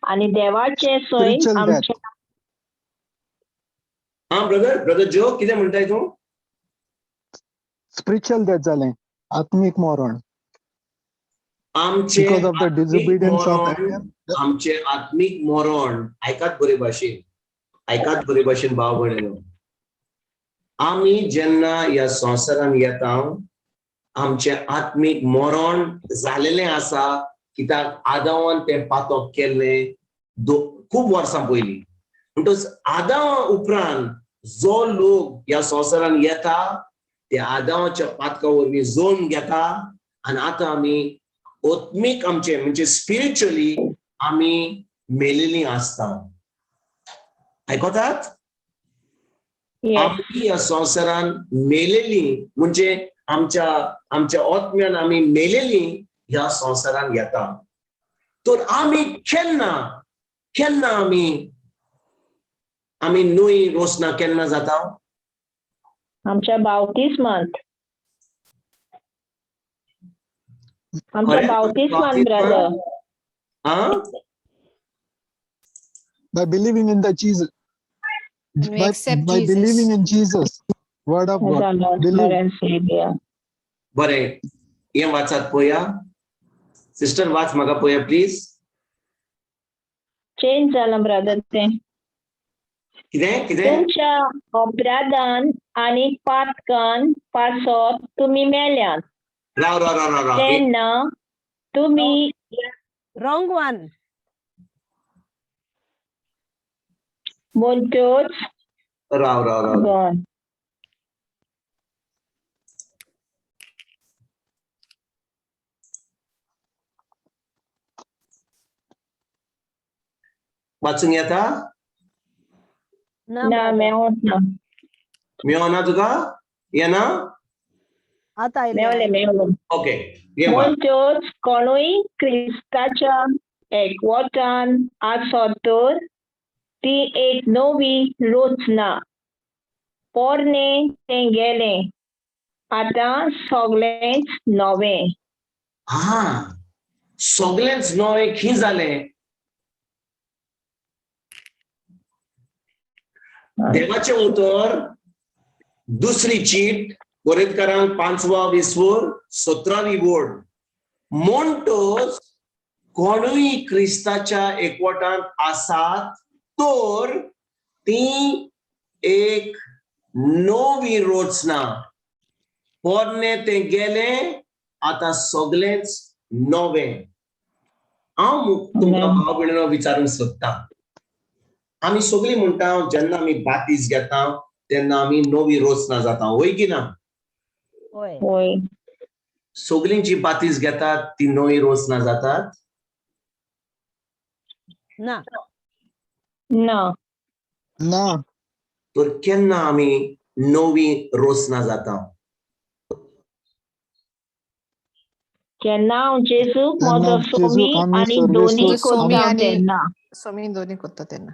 आनी देवाचें सैम Spiritual death. आमचें. हा ब्रदर, ब्रदर जो, कितें म्हणटाय तूं? स्पिरिच्युअल डेथ जालें, आत्मीक मरण. आमचे Because of the आत्मीक disobedience of मरण, Adam. आमचे आत्मीक मरण. आयकात बरे भाशेन, आयकात बरे भाशेन भाव भयणीनो, आमी जेन्ना ह्या संवसारान येता आमचें आत्मीक मरण जालेलें आसा, कित्याक आदावान तें पातक केल्लें खूब वर्सां पयलीं. म्हणटच आदावा उपरांत जो लोक ह्या संवसारान येता ते आदावाच्या पातका वरवीं जल्म घेता आनी आतां आमी आत्मीक आमचे म्हणजे स्पिरिच्युअली आमी मेलेली आसता. आयकतात? आमी ह्या संवसारान मेलेली म्हणजे आमच्या आमच्या आत्म्यान आमी मेलेली ह्या संवसारान येता. तर आमी केन्ना केन्ना आमी आमी न्हय रोसना केन्ना जाता? आमच्या बावतिस्मांत, आमच्या खरें? बावतिस्मान ब्रदर. हा. By believing in the Jesus. When we By, accept by Jesus. Believing in Jesus, word of As God. our Lord Believe. and Savior. बरें, हें वाचात पळया. सिस्टर, वाच म्हाका पळया प्लीज. चेंज जालां ब्रदर तें. कितें कितें? तुमच्या अपराधान आनी पातकान पासत तुमी मेल्यात. राव राव राव राव राव. तेन्ना तुमी रॉंग वन. म्हणटच राव राव राव. गॉन. वाचूंक येता? ना ना, brother. मेवोंक ना. मेवना तुका? येना? आतां आयलें. मेवलें मेवलें. ओके, ये वाच. म्हणटच कोणूय क्रिस्ताच्या एकवटान आसत तर ती एक नवी रचना, पोरणें तें गेलें, आतां सगळेंच नवें. हा, सगळेंच नवें खी जालें? देवाचें उतर दुसरी चीट कोरिंथकारांक पांचवा विस्वोर 17वी वोर्ड, म्हणटच कोणूय क्रिस्ताच्या एकवटांत आसात तर ती एक नवी रचना, पोरणें तें गेलें, आतां सगळेंच नवें. हांव तुमकां भाव भयणीनो विचारूंक सोदतां, आमी सगळीं म्हणटा जेन्ना आमी बातीस घेता तेन्ना आमी नवी रचना जाता, वय की ना? हय. होय. सगळीं जी बातीस घेतात ती नवी रचना जातात? ना. ना. ना. तर केन्ना आमी नवी रचना जाता? केन्ना हांव जेजूक तेन्ना म्हजो जेजूक सोमी आमी आनी सर्वेस्पर दोनी सोमी कोत्ता आनी तेन्ना. सोमी दोनी कोत्ता तेन्ना.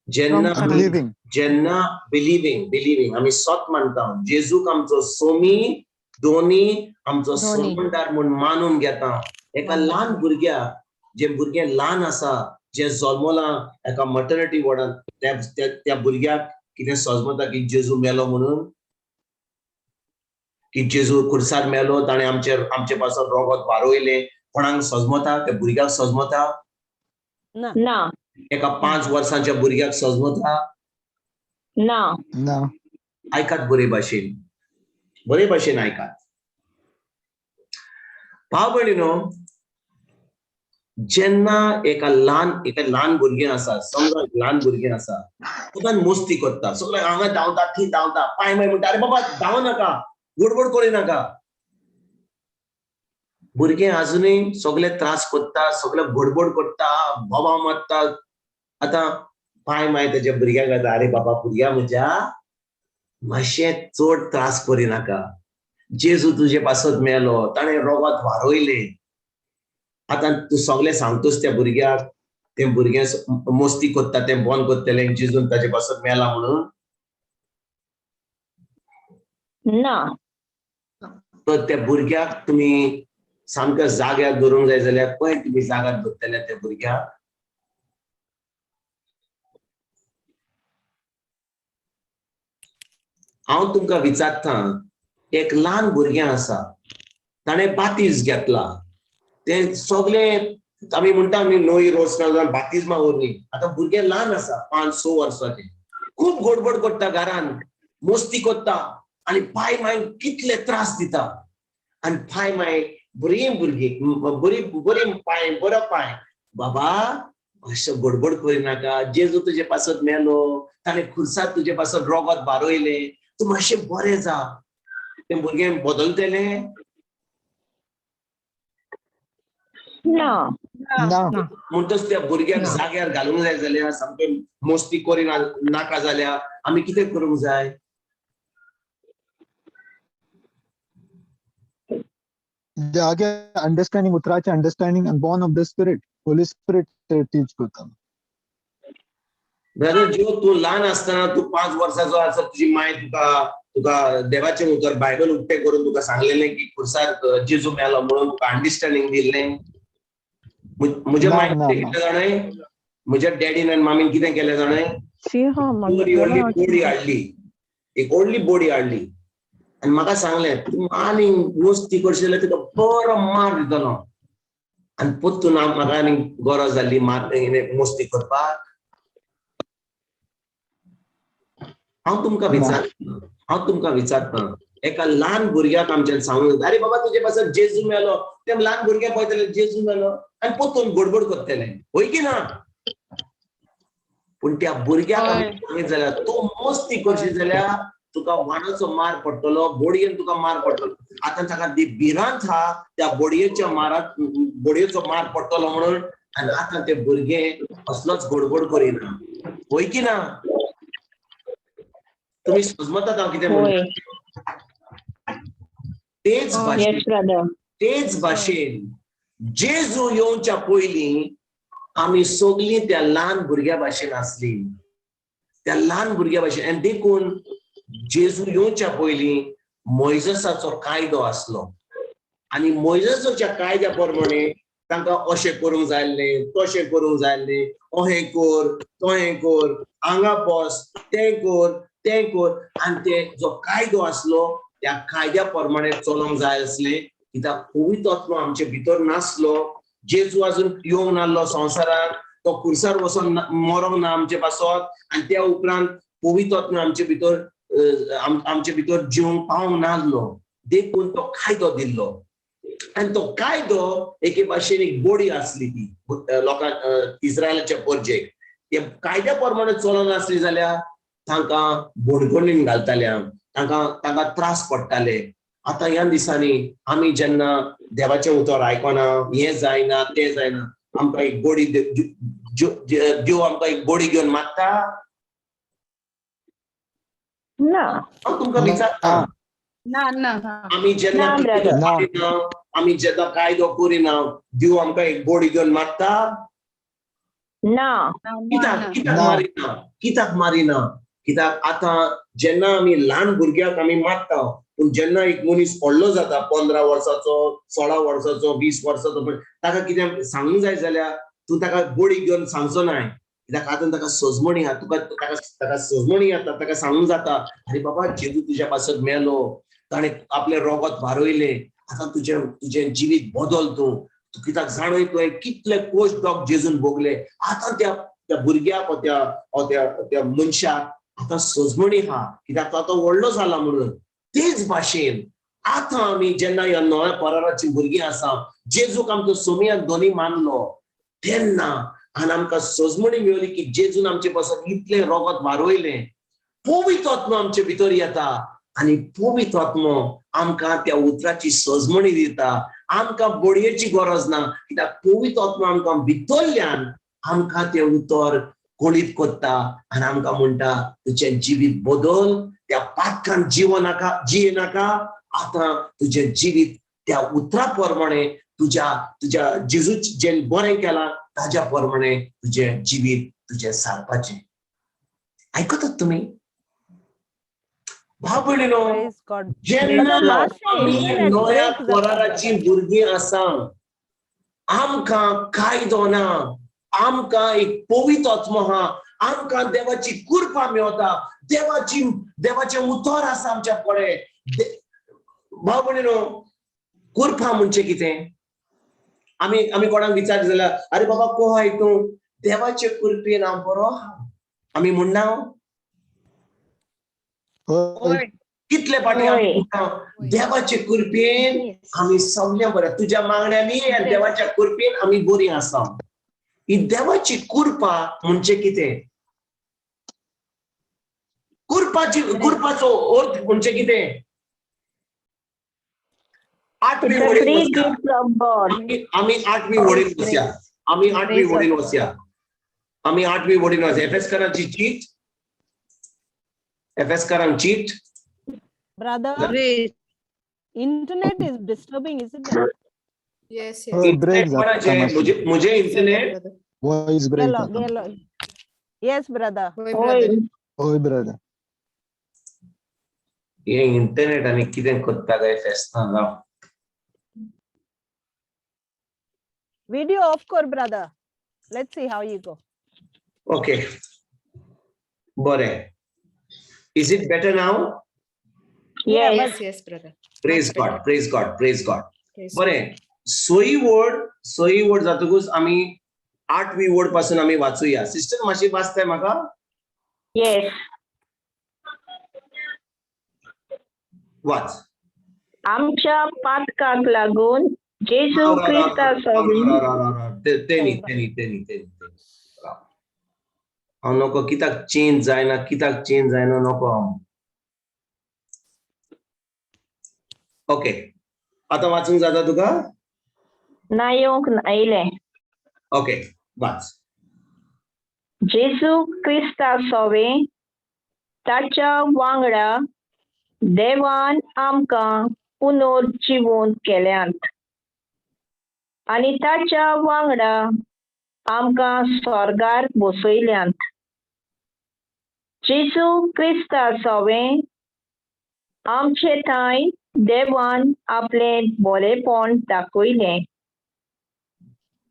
जेन्ना बिलिव्हिंग. जेन्ना बिलिव्हिंग, बिलिव्हिंग आमी सत मानता, जेजूक आमचो सोमी दोनी आमचो दोनी. सोमणदार म्हूण मानून घेता. एका ल्हान भुरग्याक, जे भुरगें ल्हान आसा, जें जल्मलां एका मटर्निटी वॉर्डान, त्या त्या भुरग्याक कितें सजमता की जेजू मेलो म्हणून, की जेजू खुर्सार मेलो, ताणें आमचे आमचे पासून रोगत वारोयलें? कोणाक सजमता? त्या भुरग्याक सजमता? ना. ना. एका 5 वर्सांच्या भुरग्याक सजमता? ना. ना. आयकात बरे भाशेन, बरे भाशेन आयकात भाव भयणीनो. जेन्ना एका ल्हान भुरगें आसा, समजा एक ल्हान भुरगें आसा, सदांच मस्ती करता, सगळे हांगा धांवता थंय धांवता, पांय माय म्हणटा, अरे बाबा धांव नाका, गडबड करी नाका. भुरगें आजुनूय सगळे त्रास करता, सगळे गडबड करता, बोबा मारता. आतां पांय माय तेज्या भुरग्याक जाता, अरे बाबा भुरग्या म्हज्या मातशें चड त्रास करी नाका, जेजू तुजे पासत मेलो, ताणें रोगत वारोयलें. आतां तूं सगळें सांगतूच त्या भुरग्याक, तें भुरगें मस्ती करता तें बंद करतलें जेजून ताजे पासत मेला म्हणून? ना. तर त्या भुरग्याक तुमी सामक्या जाग्यार दवरूंक जाय जाल्यार पळय तुमी जाग्यार दवरतले त्या भुरग्याक? हांव तुमकां विचारता, एक ल्हान भुरगें आसा, ताणें बातीस घेतला, तें सगळें आमी म्हणटा आमी नवी रोसना बातिज्मा वरवीं. आतां भुरगें ल्हान आसा, 5-6 वर्साचें, खूब गडबड करता घरान, मस्ती करता आनी पाय माय कितले त्रास दिता. आनी पाय माय बरी भुरगीं, बरी बरी पांय, बरो पांय, बाबा अशें गडबड करिनाका, जेजू तुजे पासत मेलो, ताणें खुर्सार तुजे पासत रोगत बारयलें, तूं मातशें बरें जा. तें भुरगें बदलतलें? ना. ना. म्हणटच त्या भुरग्याक जाग्यार घालूंक जाय जाल्यार, सामकें मस्ती करिना नाका जाल्यार आमी कितें करूंक जाय? जागे अंडरस्टँडिंग, उतराचें understanding and born of the spirit, holy spirit teach करता. ब्रदर ज्यो, तूं ल्हान आसतना, तूं 5 वर्साचो आसा, तुजी माय तुका तुका देवाचें उतर बायबल उक्तें करून तुका सांगलेलें की खुर्सार जेजू मेलो म्हणून, तुका अंडरस्टँडिंग दिल्लें? म्हज्या ना, मायन ना, कितें ना. केलें जाणय? म्हज्या डॅडीन आनी मामीन कितें केलें जाणय? बरी व्हडली बोडी हाडली, एक व्हडली बोडी हाडली आनी म्हाका सांगलें, तूं आनी मस्ती करशी जाल्यार तुका बरो मार दितलो. आनी पोत्तून म्हाका आनी गरज जाल्ली मार मस्ती करपाक. हांव तुमकां विचारता, हांव तुमकां विचारता, एका ल्हान भुरग्याक आमच्यान सांगूंक, अरे बाबा तुजे पासत जेजू मेलो, ते ल्हान भुरग्याक पळयतले जेजू मेलो आनी पोत्तून गडबड करतले, हय की ना? पूण त्या भुरग्याक आमी सांगीत जाल्यार तूं मस्ती करशी जाल्यार तुका वाणाचो मार पडटलो, बोडयेन तुका मार पडटलो. आतां ताका ती भिरांत हा त्या बोडयेच्या मारात, बोडयेचो मार पडटलो म्हणून, आनी आतां ते भुरगे असलोच गडबड करिना, हय की ना? तुमी समजतात हांव कितें म्हणटा? तेच भाशेन, तेच भाशेन जेजू येवच्या पयलीं आमी सगळीं त्या ल्हान भुरग्या भाशेन आसली, त्या ल्हान भुरग्या भाशेन. आनी देखून जेजू येवच्या पयलीं मोयजसाचो कायदो आसलो आनी मोयजसाच्या कायद्या प्रमाणे तांकां अशें करूंक जाय आसलें, तशें करूंक जाय आसलें, अहें कर तोहें कर, हांगा बस, तें कर तें कर. आनी ते जो कायदो आसलो त्या कायद्या प्रमाणे चलोंक जाय आसलें, कित्याक पवित्र आत्मो आमचे भितर नासलो. जेजू अजून येवंक नासलो संवसारांत, तो खुर्सार वचोन मरोंक ना आमचे पासत, आनी त्या उपरांत पवित्र आत्मो आमचे भितर आमचे भितर जिवंक पावंक नासलो. देखून तो कायदो दिल्लो आनी तो कायदो एके भाशेन एक बोडी आसली ती लोकांक, इस्रायलाच्या परजेक. ते कायद्या प्रमाणे चलनासली जाल्यार तांकां बोणकोणीन घालताले, तांकां तांकां त्रास पडटाले. आतां ह्या दिसांनी आमी जेन्ना देवाचें उतर आयकना, हें जायना तें जायना, आमकां एक बोडी देव आमकां एक बोडी घेवन मारता? ना. हांव तुमकां विचारता, ना ना. आमी जेन्ना आमी जेन्ना कायदो करिना, देव आमकां एक बोडी घेवन मारता? ना. कित्याक कित्याक मारिना? कित्याक मारिना? कित्याक आतां जेन्ना आमी ल्हान भुरग्याक आमी मारता, पूण जेन्ना एक मनीस व्हडलो जाता, 15 वर्साचो, 16 वर्साचो, 20 वर्साचो, पण ताका कितें सांगूंक जाय जाल्यार तूं ताका बोडी घेवन सांगचो नाय, कित्याक आतां ताका सजमणी आहा, तुका ताका ताका सजमणी येता, ताका सांगूंक जाता, आरे बाबा जेजू तुज्या पासत मेलो, ताणें आपलें रोगत वारयलें, आतां तुजें तुजें जिवीत बदल, तूं तूं कित्याक जाणय तुवें कितले कोश डॉग जेजून भोगले. आतां त्या त्या भुरग्याक त्या त्या त्या मनशाक आतां सजमणी आहा, कित्याक तो आतां व्हडलो जाला म्हणून. तेच भाशेन आतां आमी जेन्ना ह्या नव्या पराराची भुरगीं आसा, जेजूक आमचो सोमयान दोनी मानलो तेन्ना आनी आमकां सजमणी मेवली की जेजून आमचे पासून इतलें रोगत वारयलें, पवित्र आत्मो आमचे भितर येता आनी पवित्र आत्मो आमकां त्या उतराची सजमणी दिता. आमकां बोडयेची गरज ना, कित्याक पवित्र आत्मो आमकां भितरल्यान आमकां तें उतर कळीत करता आनी आमकां म्हणटा तुजें जिवीत बदल, त्या पातकान जिवो नाका, जिये नाका, आतां तुजें जिवीत त्या उतरा प्रमाणे तुज्या तुज्या जेजू जें बरें केलां ताज्या प्रमाणे तुजें जिवीत तुजें सारपाचें. आयकतात तुमी भाव भयणीनो? जेन्ना आमी नव्या कराराची भुरगीं आसा, आमकां कायदो ना, आमकां एक पवित्र आत्मो आहा, आमकां देवाची कृपा मेवता, देवाची देवाचें उतर आसा आमच्या कडेन. भाव भयणीनो, कृपा म्हणजे कितें? आमी आमी कोणाक विचार जाल्यार, अरे बाबा कोहाय तूं? देवाचे कृपेन हांव बरो आहा, आमी म्हणना? कितले फाटी आमी म्हणटा देवाचे कृपेन आमी सगळें बरें, तुज्या मागण्यांनी आनी देवाच्या कृपेन आमी बरीं आसा. ही देवाची कृपा म्हणजे कितें? कृपाची कृपाचो अर्थ म्हणजे कितें? आठवी वडील वसया, आमी आठवी वडील वसया, आमी आठवी वडील वसया, आमी आठवी वडील वसया. एफएसकरांची चीट, एफएसकरांक चीट. Brother, internet is disturbing, isn't it? Yes, yes. Break जाता. मुझे इंटरनेट वॉइस ब्रेक जाता. Yes, brother. होय ब्रदर. हे इंटरनेट आनी कितें करता काय फेस्तां जावं. Video off कर brother. Let's see how you go. Okay. बरें. Is it better now? Yes. Yes, yes, brother. Praise God, praise God, praise God. बरें. सोयी वर्ड, सोयी वर्ड जातकूच आमी आठवी वर्ड पासून आमी वाचूया. सिस्टर, मातशी वाचताय म्हाका? येस. वाच. आमच्या पातकाक लागून जेजू क्रिस्ता सोबीन तेनी तेनी तेनी तेनी राव. हांव नको कित्याक चेंज जायना, कित्याक चेंज जायना नको हांव. ओके, आतां वाचूंक जाता तुका? ना, येवंक आयलें. ओके, वाच. जेजू क्रिस्ता सोवे ताच्या वांगडा देवान आमकां पुनर्जिवंत केल्यांत आनी ताच्या वांगडा आमकां स्वर्गार बसयल्यांत. जेजू क्रिस्ता सोवे आमचे ठांय देवान आपलें बरेपण दाखयलें.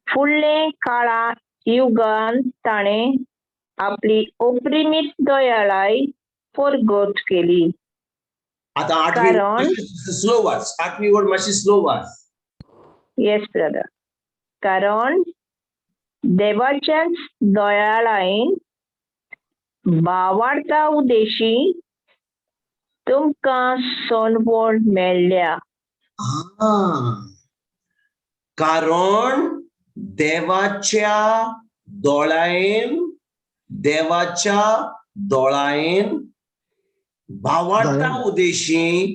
फुडले काळा युगान ताणें आपली अपरिमीत दयाळाय परगट केली. आतां आठवी स्लो वाच. आठवी वर्ड मातशी स्लो वाच. येस ब्रदर. कारण देवाच्याच दयाळायेन भावार्था उदेशी तुमकां सोडवण मेळ्ळ्या. कारण देवाच्या दोळायेन, देवाच्या दोळायेन भावार्था उदेशी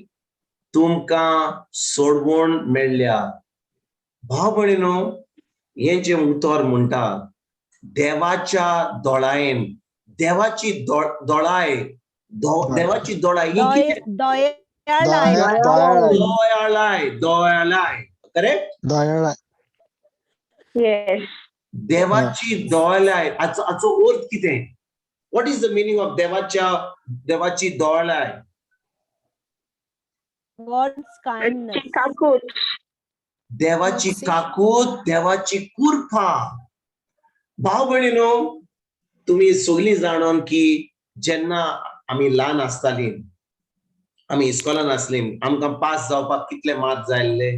तुमकां सोडवण मेळ्ळ्या. भाव भयणीनो, हें जें उतर म्हणटा देवाच्या दोळायेन, देवाची दोळाय, देवाची दोळाय ही कितें? दयाळाय. दयाळाय, दयाळाय, करेक्ट? दयाळाय. येस. देवाची दोळाय हाचो अर्थ कितें? What is the meaning of देवाची दोळाय? God's kindness. काकूत. देवाची काकूत, देवाची कृपा. भाव भयणीनो, तुमी सगळीं जाणोन की जेन्ना आमी ल्हान आसतालीं, आमी इस्कॉलान आसलीं, आमकां पास जावपाक कितले मार्क जाय आसले?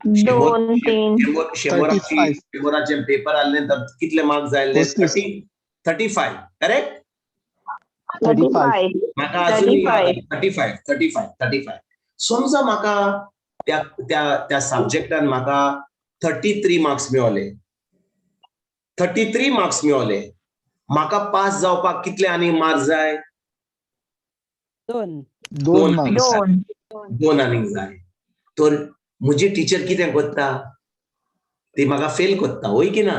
दोन, तीन. शंबराचे, शंबराचे पेपर आसले तर कितले मार्क जाय आसले? 35, करेक्ट? 35. म्हाका अजून 35, 35, 35. समजा म्हाका त्या त्या त्या सब्जेक्टान म्हाका 33 मार्क्स मेवले, 33 मार्क्स मेवले, म्हाका पास जावपाक कितले आनी मार्क जाय? दोन. दोन. दोन. दोन आनीक जाय. तर म्हजी टिचर कितें करता? ती म्हाका फेल करता, वय की ना?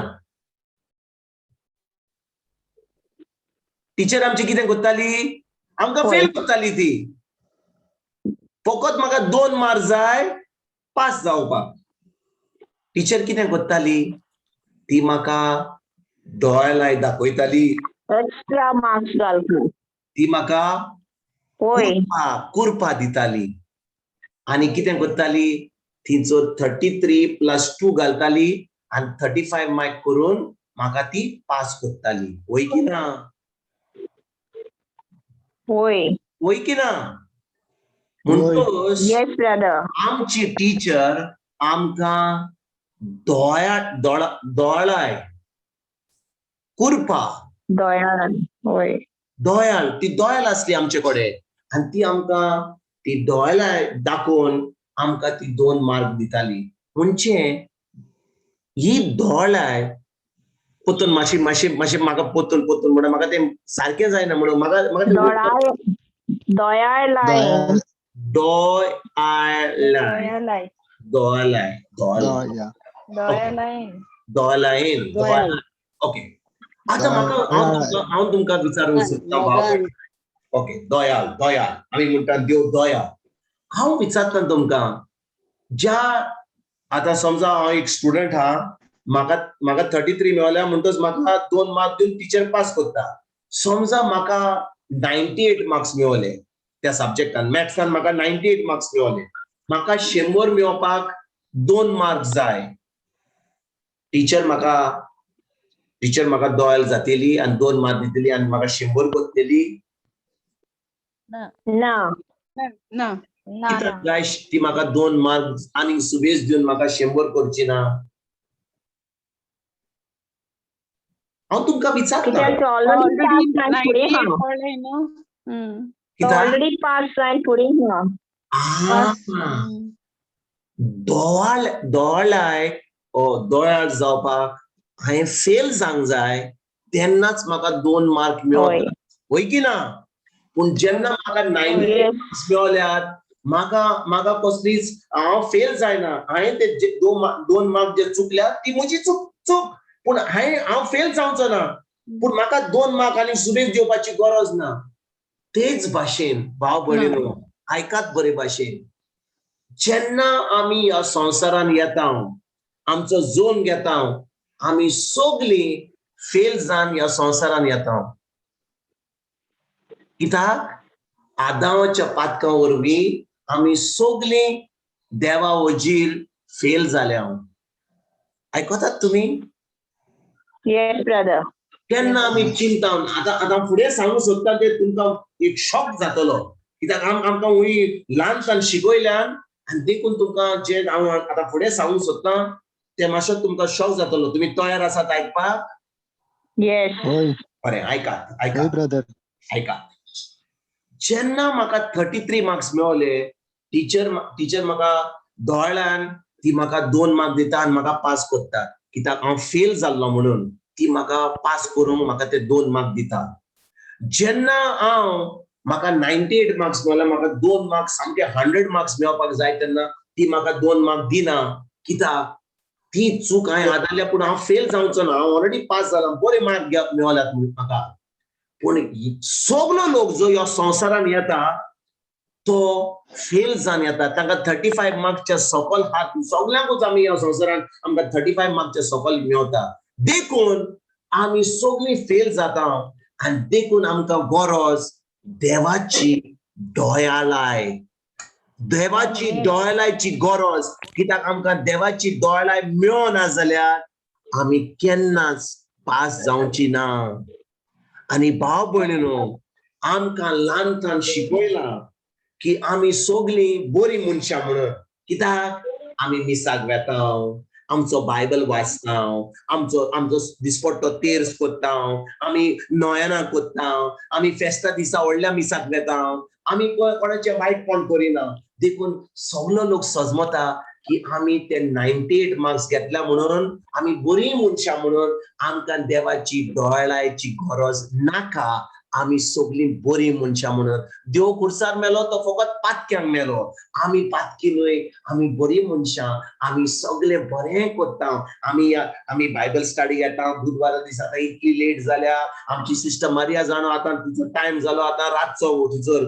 टिचर आमची कितें करताली? आमकां फेल करताली ती. फकत म्हाका दोन मार्क जाय पास जावपाक. टिचर कितें करताली? ती म्हाका दोळ्यालाय दाखयताली. एक्स्ट्रा मार्क्स घालता. ती म्हाका कुरपा दिताली आनी कितें करताली? तिचो 33 प्लस 2 घालताली आनी 35 मार्क करून म्हाका ती पास करताली. वय की ना? वय. वय की ना? म्हणटकच येस ब्रदर. आमची टिचर आमकां दोळ्या दोळा दोळाय कुरपा दयाळ, वय. दोयाल, ती दोयाल आसली आमचे कडेन आनी ती आमकां ती दोयालाय दाखोवन आमकां ती दोन मार्क दिताली. म्हणजे ही दोळाय पोतून मातशी मातशी मातशें म्हाका पोतून पोतून म्हणून म्हाका तें सारकें जायना म्हणून म्हाका म्हाका दयाळ लाय. दोयालाय, दोयालाय, दोयालाय, दोयालायन, दोयाल. ओके, आतां म्हाका हांव तुमकां विचारूंक सोदता भाव. ओके, दयाल, दयाल आमी म्हणटा देव दयाल. हांव विचारता तुमकां, ज्या आतां समजा हांव एक स्टुडंट हा, म्हाका म्हाका 33 मेळ्ळ्या म्हणटच म्हाका दोन मार्क दिवन टिचर पास करता. समजा म्हाका 98 मार्क्स मेवले त्या सब्जेक्टान, मॅथ्सान म्हाका 98 मार्क्स मेवले, म्हाका 100 मेळोवपाक दोन मार्क जाय. टिचर म्हाका दोयाल जातली आनी दोन मार्क दितली आनी म्हाका 100 करतली? ना. ना. ना कित्याक ना. जाय ती म्हाका 2 मार्क आनीक सुबेज दिवन म्हाका 100 करची ना? हांव तुमकां विचारता. कित्याक तो ऑलरेडी ऑलरेडी पास जावन फुडें 98 हा. पडले न्हू. तो कित्याक? ऑलरेडी पास जावन फुडें हा. दोळ दोळाय दोळ्यार जावपाक हांवें फेल जावंक जाय तेन्नाच म्हाका 2 मार्क मेळता, वय की ना? पूण जेन्ना म्हाका 98 मार्क्स मेळल्यात म्हाका म्हाका कसलीच हांव फेल जायना. हांवें ते 2 मार्क जे चुकल्यात ती म्हजी चूक चूक, पूण हांवें हांव फेल जावचो ना, पूण म्हाका 2 मार्क आनी सुबेज दिवपाची गरज ना. तेच भाशेन भाव भयणीनो आयकात बरे भाशेन, जेन्ना आमी ह्या संवसारान येता, आमचो जोन घेता, आमी सगळीं फेल जावन ह्या संवसारान येता. कित्याक? आदावाच्या पातकां वरवीं आमी सगळीं देवा वजीर फेल जाल्या. आयकतात तुमी? Yes brother. केन्ना आमी चिंता आतां आतां फुडें सांगूंक सोदता ते तुमकां एक शॉक जातलो, कित्याक आमकां हुंय ल्हानसान शिकयल्यान आनी देखून तुमकां जे हांव आतां फुडें सांगूंक सोदतां तें मातसो तुमकां शॉक जातलो. तुमी तयार आसात आयकपाक? येस. हय. बरें, आयकात हय आयकात ब्रदर. आयकात. जेन्ना म्हाका 33 मार्क्स मेवले, टिचर टिचर म्हाका दोळ्यान ती म्हाका 2 मार्क दिता आनी म्हाका पास करता, कित्याक हांव फेल जाल्लो म्हणून ती म्हाका पास करूंक म्हाका ते 2 मार्क दिता. जेन्ना हांव म्हाका 98 मार्क्स मेळ्ळे, म्हाका 2 मार्क्स सामके 100 मार्क्स मेळपाक जाय तेन्ना ती म्हाका 2 मार्क दिना, कित्याक ती चूक हांवें हाताळ्ळ्या, पूण हांव फेल जावचो ना, हांव ऑलरेडी पास जाला, बरे मार्क मेवल्यात म्हाका. पूण सगलो लोक जो ह्या संवसारान येता तो फेल जावन येता. तांकां 35 मार्कच्या सकल हात सगल्यांकूच आमी ह्या संवसारान आमकां 35 मार्कच्या सकल मेवता. देखून आमी सगळीं फेल जाता आनी देखून आमकां गरज देवाची दयालाय, देवाची दयालायची गरज. कित्याक आमकां देवाची दयालाय मेळना जाल्यार आमी केन्नाच पास जावची ना. आनी भाव भयणीनो आमकां ल्हानसान शिकयलां की आमी सगळीं बरीं मनशां म्हणून, कित्याक आमी मिसाक वेता, आमचो बायबल वाचता, आमचो आमचो दिसपट्टो तेर्स करता, आमी नोयनां करता, आमी फेस्ता दिसा व्हडल्या मिसाक वेता, आमी कोणाचें वायटपण करिना. देखून सगलो लोक सजमता की आमी ते 98 मार्क्स घेतल्या म्हणून आमी बरीं मनशां म्हणून आमकां देवाची दोळायची गरज नाका, आमी सगळीं बरीं मनशां म्हणून. देव खुर्सार मेलो तो फकत पातक्यांक मेलो, आमी पातकी न्हय, आमी बरीं मनशां, आमी सगळे बरें करता, आमी आमी बायबल स्टडी घेता. बुधवारा दिसा आतां इतली लेट जाल्या, आमची सिस्टर मारिया जाणो आतां तिचो टायम जालो, आतां रातचो तिचो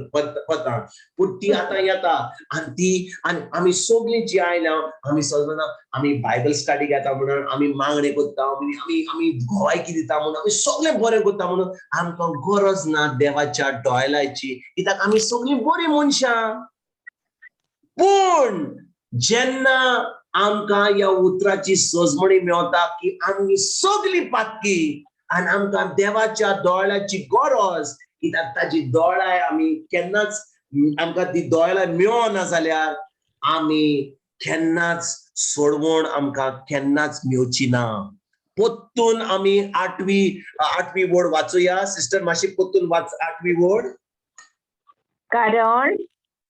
पता, पूण ती आतां येता आनी ती आनी आमी सगळीं जी आयल्या आमी सगळ्यां आमी बायबल स्टडी घेता म्हणून, आमी मागणें करता, आमी आमी गोवायकी दिता म्हणून, आमी सगळें बरें करता म्हणून आमकां गरज ना देवाच्या दोळ्याची, कित्याक आमी सगळीं बरीं मनशां. पूण जेन्ना आमकां ह्या उतराची सजमणी मेवता की आमी सगळीं पातकी आनी आमकां देवाच्या दोळ्याची गरज, कित्याक ताची दोळाय आमी केन्नाच आमकां ती दोळाय मेळना जाल्यार आमी केन्नाच सोडवण आमकां केन्नाच मेवची ना. पोत्तून आमी आठवी वड वाचुया. सिस्टर मातशी पोत्तून वाच 8वी वड. कारण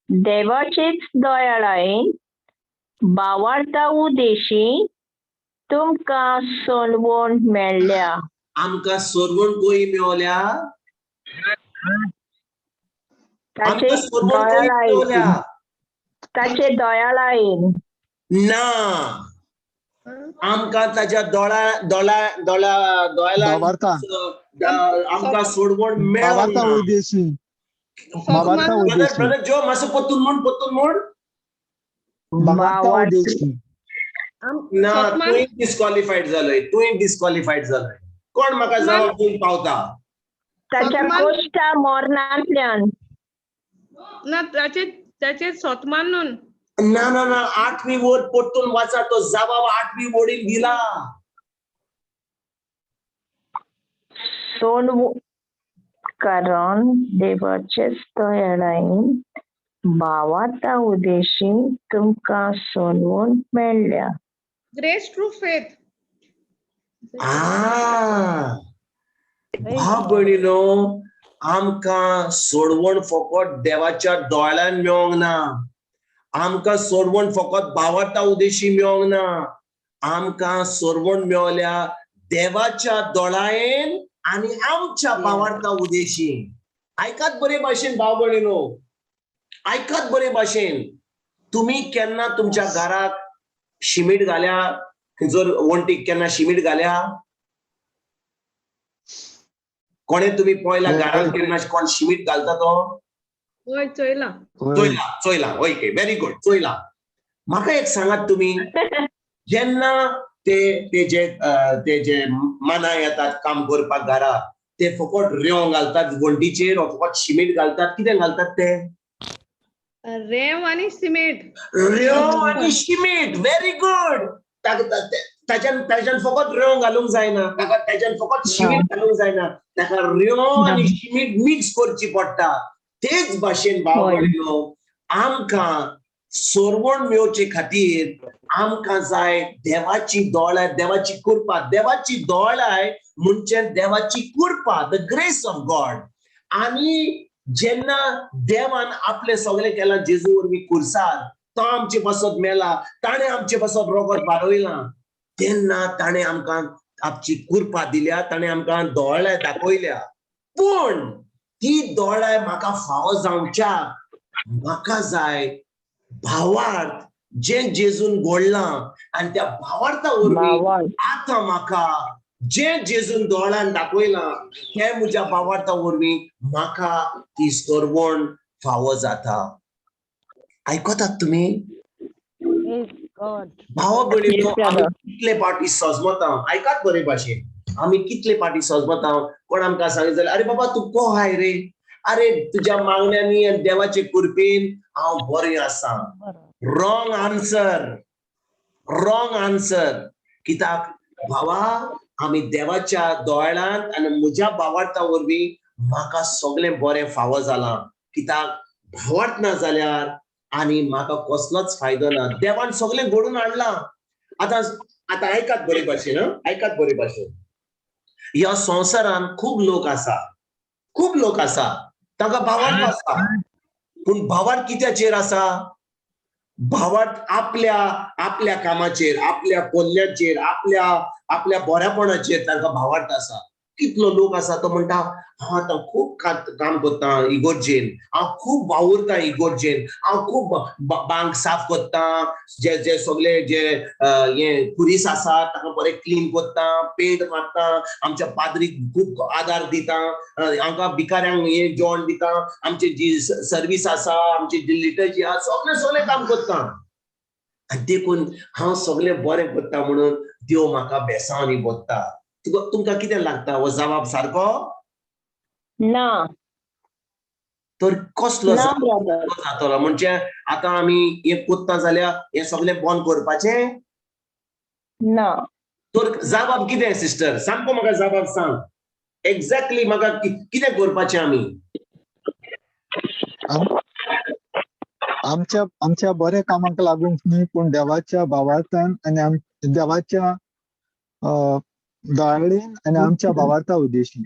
देवाचेच दयाळायेन बावार्ता उदेशी तुमकां सोडवण मेळ्ळ्या. आमकां सोडवण खंय मेवल्या? ताचे आमकां सोडवण खंय मेवल्या? ताचे दयाळायेन ना, आमकां ताच्या दोळा दोळा दोळा दोळ्या आमकां सोडवण मेळना. ब्रदर जो मातसो पोत्तून म्हण, पोत्तून म्हण. ना, तूं डिस्क्वॉलिफायड जालोय, तूं डिस्क्वॉलिफायड जालोय. कोण म्हाका जबाब दिवंक पावता? ताच्या कोश्टा मरणांतल्यान ना, ताचे ताचे सोतमान न्हू. ना ना ना, 8वी वड परतून वाचा, तो जबाब 8वी वडीन दिला. कारण देवाचेच दयाळायेन भावार्था उदेशीन तुमकां सोडवण मेळ्ळ्या. Grace through faith. आ भाव भयणीनो, आमकां सोडवण फकत देवाच्या दोळ्यान मेळोंक ना, आमकां सोडवण फकत भावार्था उदेशी मेळोंक ना, आमकां सोडवण मेळल्या देवाच्या दोळायेन आनी आमच्या भावार्था उदेशी. आयकात बरे भाशेन भाव भयणीनो, आयकात बरे भाशेन. तुमी केन्ना तुमच्या घराक शिमीट घाल्या? खंयसर वण्टीक केन्ना शिमीट घाल्या कोणे? तुमी पळयला घरात केन्ना कोण शिमीट घालता तो? हय, चोयला. चोयला, चोयला. ओके, व्हेरी गुड, चोयला. म्हाका एक सांगात तुमी, जेन्ना ते ते जे ते जे मानाय येतात काम करपाक घरा, ते फकत रेंव घालतात वण्टीचेर, फकत शिमीट घालतात, कितें घालतात ते? रेंव आनी सिमेंट. रेंव आनी शिमीट, व्हेरी गुड. ताच्यान ताच्यान फकत रेंव घालूंक जायना, ताका ताच्यान फकत शिमीट घालूंक जायना, ताका रेंव आनी शिमीट मिक्स करची पडटा. तेच भाशेन भाव भयणीनो, आमकां सोरवण मेळचे खातीर आमकां जाय देवाची दोळाय, देवाची कृपा. देवाची दोळाय म्हणजे देवाची कृपा, the grace of God. आनी जेन्ना देवान आपलें सगळें केलां जेजू वरवीं कुर्सार, तो आमचे पासत मेला, ताणें आमचे पासत रोगत बारयलां, तेन्ना ताणें आमकां आपची कृपा दिल्या, ताणें आमकां दोळाय दाखयल्या. पूण ती दोळाय म्हाका फावो जावच्याक म्हाका जाय भावार्थ, जें जेजून घडलां, आनी त्या भावार्था वरवीं आतां म्हाका जें जेजून दोळ्यान दाखयलां तें म्हज्या भावार्था वरवीं म्हाका ती सरवण फावो जाता. आयकतात तुमी भावा भयणीनो? आमी कितले पाटी सजमता, आयकात बरे भाशेन, आमी कितले पाटी सजमता. कोण आमकां सांगित जाल्यार, अरे बाबा तूं कोहाय रे, अरे तुज्या मागण्यांनी आनी देवाचे कृपेन हांव बरें आसा. Wrong answer, wrong answer. कित्याक भावा, आमी देवाच्या दोळ्यांत आनी म्हज्या भावार्था वरवीं म्हाका सगळें बरें फावो जालां. कित्याक भावार्थ ना जाल्यार आनी म्हाका कसलोच फायदो ना. देवान सगळें घडून हाडलां. आतां आतां आयकात बरे भाशेन, आयकात बरे भाशेन. ह्या संवसारान खूब लोक आसा, खूब लोक आसा, तांकां भावार्थ आसा, पूण भावार्थ कित्याचेर आसा? भावार्थ आपल्या आपल्या कामाचेर, आपल्या कोल्ल्याचेर, आपल्या आपल्या बऱ्यापणाचेर तांकां भावार्थ आसा. कितलो लोक आसा तो म्हणटा, हांव आतां खूब काम करता इगोर्जेन, हांव खूब वावुरता इगोर्जेन, हांव खूब बांक साफ करता, जे जे सगळे जे हे पुलीस आसा ताका बरें क्लीन करता, पेंट मारता, आमच्या पाद्रीक खूब आदार दिता, आमकां भिकाऱ्यांक हे जेवण दिता, आमची जी सर्वीस आसा, आमची जी लिटर्जी आसा, सगळें सगळें काम करता. आनी देखून हांव सगळें बरें करता म्हणून देव म्हाका बेसांवांनी बोत्ता. तुमकां कितें लागता हो जबाब सारको ना. तर कसलो जातलो? म्हणजे आतां आमी हें कोत्ता जाल्यार हें सगळें बंद करपाचें ना. तर जबाब कितें सिस्टर? सामको म्हाका जबाब सांग, एक्झॅक्टली म्हाका कितें करपाचें आमी? आमच्या आमच्या बऱ्या कामाक लागूंक न्हय, पूण देवाच्या भावार्थान आनी देवाच्या दोळ्यान आनी आमच्या भावार्था उद्देशी.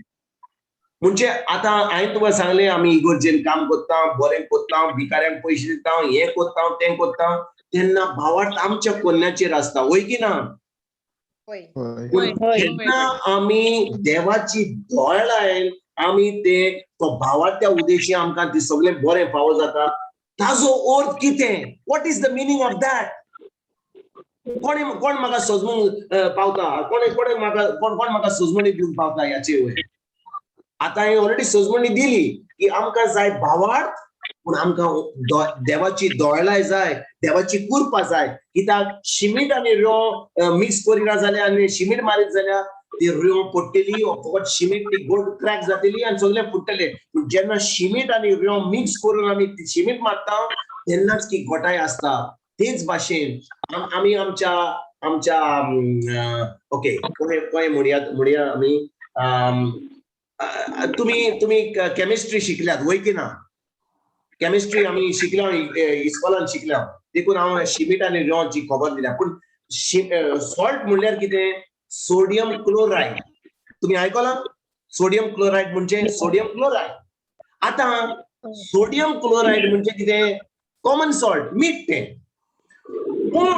म्हणजे आतां हांवें तुका सांगलें, आमी इगोर्जेन काम करता, बरें करता, भिकाऱ्यांक पयशे दिता, हें करता, तें करता, तेन्ना भावार्थ आमच्या कोन्याचेर आसता, वय की ना? पूण जेन्ना आमी देवाची दोळायन आमी ते तो भावार्थ्या उद्देशी आमकां ती सगळें बरें फावो जाता, ताजो अर्थ कितें? What is the meaning of that? कोण कोण म्हाका सजमूंक पावता? कोण कोण म्हाका कोण कोण म्हाका सजमणी दिवंक पावता ह्याचे वयर? आतां हांवें ऑलरेडी सजमणी दिली की आमकां जाय भावार्थ, पूण आमकां देवाची दोळाय जाय, देवाची कृपा जाय. कित्याक शिमीट आनी रेंव मिक्स करिना जाल्यार आनी शिमीट मारीत जाल्यार ती रेंव पडटली, फकत शिमीट ती गोड क्रॅक जातली आनी सगळें फुट्टलें. पूण जेन्ना शिमीट आनी रेंव मिक्स करून आमी शिमीट मारता तेन्नाच ती घटाय आसता. तेच भाशेन आमी आमच्या आमच्या ओके खंय म्हणया म्हणया आमी, तुमी तुमी केमिस्ट्री शिकल्यात वय की ना? केमिस्ट्री आमी शिकल्या, इस्कॉलान शिकल्या, देखून हांव शिमीट आनी रेंवची खबर दिल्या. पूण सॉल्ट म्हणल्यार कितें? Sodium chloride. तुमी आयकलां? सोडियम क्लोरायड म्हणजे सोडियम क्लोरायड. आतां सोडियम क्लोरायड म्हणजे कितें? कॉमन सॉल्ट, मीठ तें. पूण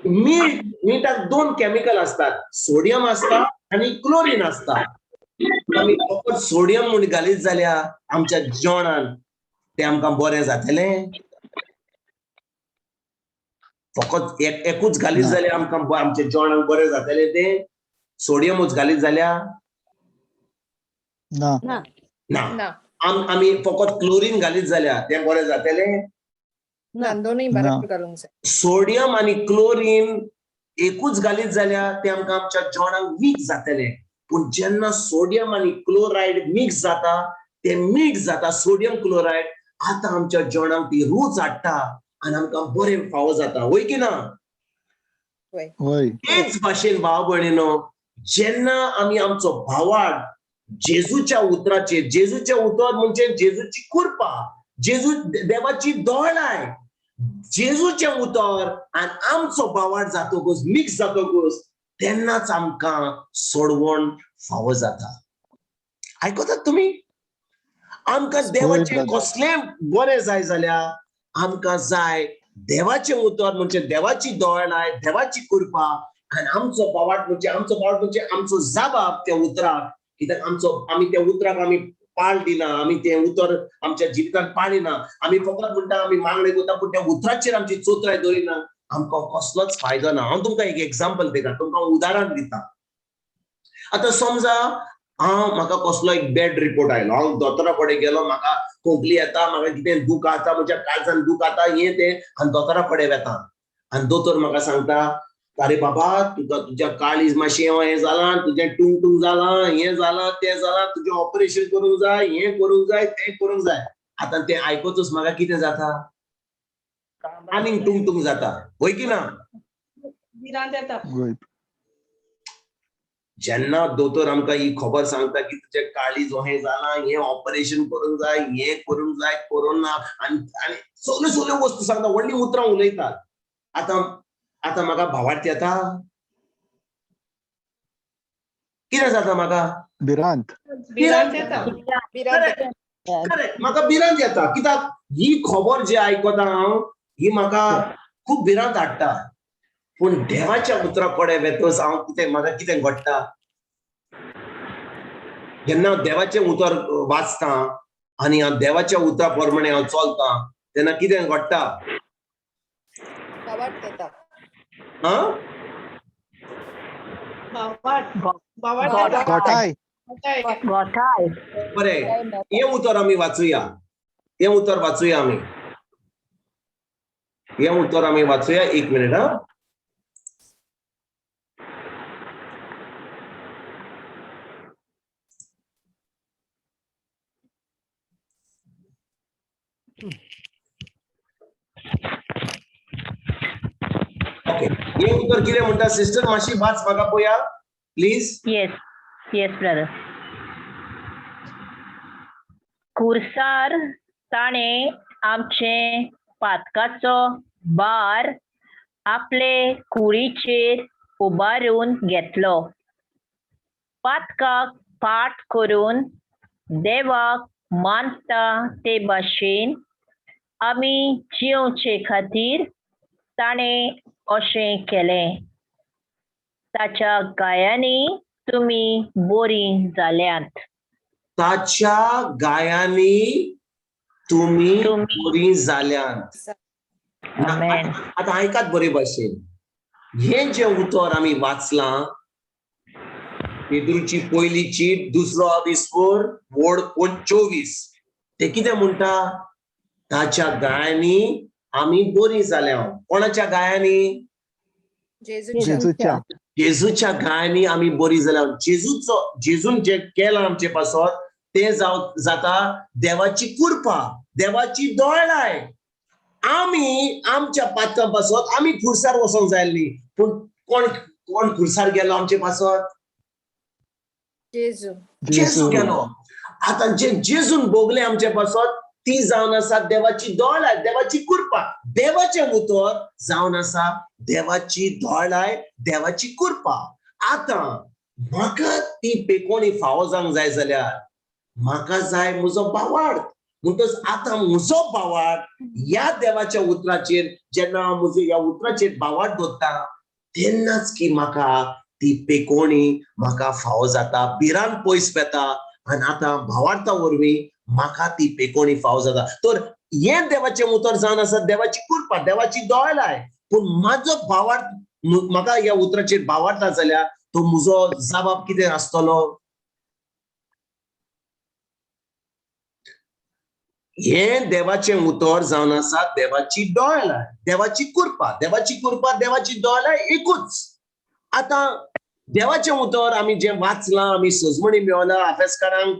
मीठ, मिठाक दोन केमिकल आसतात, सोडियम आसता आनी क्लोरीन आसता. आमी फकत सोडियम म्हूण घालीत जाल्यार आमच्या जेवणान तें आमकां बरें जातलें? फकत एक एकूच घालीत जाल्यार आमकां आमच्या जेवणाक बरें जातलें तें? सोडियमूच घालीत जाल्यार? ना. ना. आमी फकत क्लोरीन घालीत जाल्यार तें बरें जातलें? ना, दोनूय बरोबर घालूंक जाय. सोडियम आनी क्लोरीन एकूच घालीत जाल्यार तें आमकां आमच्या जेवणाक वीक जातलें. पूण जेन्ना सोडियम आनी क्लोरायड मिक्स जाता, तें मीठ जाता, सोडियम क्लोरायड. आतां आमच्या जेवणाक ती रूच हाडटा आनी आमकां बरें फावो जाता. वय की ना? वय. तेच भाशेन भाव भयणीनो, जेन्ना आमी आमचो भावार्थ जेजूच्या उतराचेर, जेजूचें उतर म्हणजे जेजूची कृपा, जेजू देवाची दोळाय, जेजूचें उतर आनी आमचो भावार्थ जातकूच, मिक्स जातकूच, तेन्नाच आमकां सोडवण फावो जाता. आयकतात तुमी? आमकां देवाचें कसलें बरें जाय जाल्यार आमकां जाय देवाचें उतर म्हणजे देवाची दोळाय, देवाची कृपा आनी आमचो भावार्थ म्हणजे आमचो भावार्थ म्हणजे आमचो जबाब त्या उतराक. कित्याक आमचो आमी त्या उतराक आमी पाळ दिना, आमी तें उतर आमच्या जिवितांत पाळिना. आमी फकत म्हणटा आमी मागणें करता, पूण त्या उतराचेर आमची चोत्राय दवरिना, आमकां कसलोच फायदो ना. हांव तुमकां एक एग्जाम्पल दिता, तुमकां उदाहरण दिता. आतां समजा हांव म्हाका कसलो एक बॅड रिपोर्ट आयलो, हांव दोतोरा कडेन गेलो, म्हाका खोंकली येता, म्हाका कितें दूख आता, म्हज्या काळजान दूख आता, हें तें, आनी दोतोरा कडेन वेता आनी दोतोर म्हाका सांगता, अरे बाबा तुका तुज्या काळीज मातशें हें जालां, तुजें टुंग टुंग जालां, हें जालां तें जालां, तुजें ऑपरेशन करूंक जाय, हें करूंक जाय, तें करूंक जाय. आतां तें आयकतूच म्हाका कितें जाता? आनीक टुंग टुंग जाता. वय की ना? भिरांत येता. जेन्ना दोतोर आमकां ही खबर सांगता की तुजें काळीज हें जालां, हें ऑपरेशन करूंक जाय, हें करूंक जाय, कोरोना आनी आनी सगल्यो सगल्यो वस्तू सांगता, व्हडलीं उतरां उलयतात. आतां आतां म्हाका भावार्थ येता? कितें जाता म्हाका? भिरांत. भिरांत येता. करेक्ट, म्हाका भिरांत येता. कित्याक ही खबर जी आयकता हांव, ही म्हाका खूब भिरांत हाडटा. पूण देवाच्या उतरा कडेन वेतच हांव कितें, म्हाका कितें घडटा? जेन्ना हांव देवाचें उतर वाचता आनी हांव देवाच्या उतरा प्रमाणे हांव चलता, तेन्ना कितें घडटा? भावार्थ येता. हा? गोठाय. गोठाय. बरें, हें उतर आमी वाचुया, हें उतर वाचुया आमी, हें उतर आमी वाचुया. एक मिनिट. हा, ओके, हें उतर कितें म्हणटा सिस्टर? मातशी वाच म्हाका पळोवया प्लीज. Yes, yes brother. कुर्सार ताणें आमचे पातकाचो भार आपले कुडीचेर उबारून घेतलो. पातकाक पाठ करून देवाक मानता ते भाशेन आमी जियोवचे खातीर ताणें अशें केलें. ताच्या गायांनी तुमी बोरीं जाल्यांत. ताच्या गायांनी तुमी बरीं जाल्यांत. आतां आयकात बरे भाशेन, हें जें उतर आमी वाचलां, पेद्रूची पयली चीट, दुसरो आविस्कोर, वोड 24, ते कितें म्हणटा? ताच्या गायांनी आमी बरीं जाल्या. कोणाच्या गायांनी? जेजूच्या. जेजूच्या गायांनी आमी बरी जाल्या. जेजूचो, जेजून जें केलां आमचे पासत तें जाता देवाची कृपा, देवाची दोळाय. आमी आमच्या पातकां पासत आमी खुर्सार वचोंक जाय आसली, पूण कोण कोण खुर्सार गेलो आमचे पासत? जेजू. जेजू गेलो. आतां जे जेजून भोगलें आमचे पासत ती जावन आसा देवाची दोळाय, देवाची कृपा. देवाचें उतर जावन आसा देवाची दोळाय, देवाची कृपा. आतां म्हाका ती पेकोणी फावो जावंक जाय जाल्यार म्हाका जाय म्हजो भावार्थ. म्हणटच आतां म्हजो भावार्थ ह्या देवाच्या उतराचेर, जेन्ना हांव म्हजो ह्या उतराचेर भावार्थ दवरता तेन्नाच की म्हाका ती पेकोणी म्हाका फावो जाता, भिरांत पयस वेता आनी आतां भावार्था वरवीं म्हाका ती पेकोणी फावो जाता. तर हें देवाचें उतर जावन आसा देवाची कृपा, देवाची दोळाय. पूण म्हाजो भावार्थ, म्हाका ह्या उतराचेर भावार्थ आसा जाल्यार तो म्हजो जबाब कितें आसतलो? हें देवाचें उतर जावन आसा देवाची दोळाय, देवाची कृपा, देवाची कृपा, देवाची दोळाय एकूच. आतां देवाचें उतर आमी जें वाचलां, आमी सजमणी मेवला अभ्यासकारांक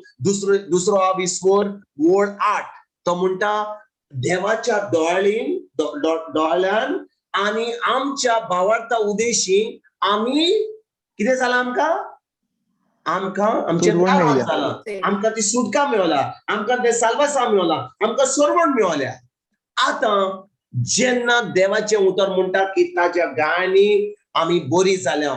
दुसरो आविस्वोर वोळ 8, तो म्हणटा देवाच्या दोळ्यान दोळ्यान आनी आमच्या भावार्था उदेशी आमी कितें जालां आमकां? आमकां आमचें तारण जालां, आमकां ती सुटका मेवला, आमकां तें साल्वासांव मेवला, आमकां सरवण मेवल्या. आतां जेन्ना देवाचें उतर म्हणटा की ताच्या गायांनी आमी बरी जाल्या,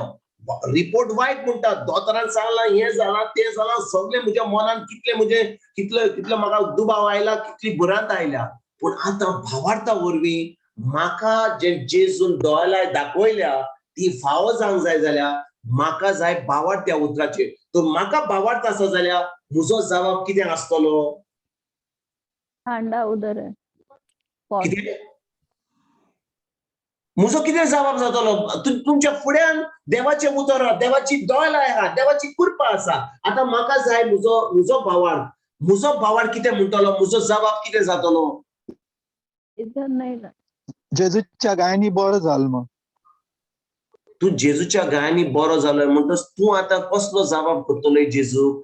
रिपोर्ट वायट म्हणटा, दोतोरान सांगलां हें जालां तें जालां, सगळें म्हज्या मनान कितलें म्हजें कितले कितलो म्हाका दुबाव आयला, कितली भुरांत आयल्या, पूण आतां भावार्था वरवीं म्हाका जे जेजून दोळ्यां दाखयल्या ती फावो जावंक जाय जाल्यार म्हाका जाय भावार्थ त्या उतराचेर. तर म्हाका भावार्थ आसा जाल्यार म्हजो जबाब कितें आसतलो? हांडा उदर कितें म्हजो कितें जबाब जातलो? तुमच्या फुड्यान देवाचें उतर आहा, देवाची दोळाय आहा, देवाची कृपा आसा. आतां म्हाका जाय म्हजो म्हजो भावार्थ, म्हजो भावार्थ कितें म्हणटलो, म्हजो जबाब कितें जातलो? जेजूच्या गायांनी बरो जालो मग. तूं जेजूच्या गायांनी बरो जालो म्हणटच तूं आतां कसलो जबाब करतलो जेजूक?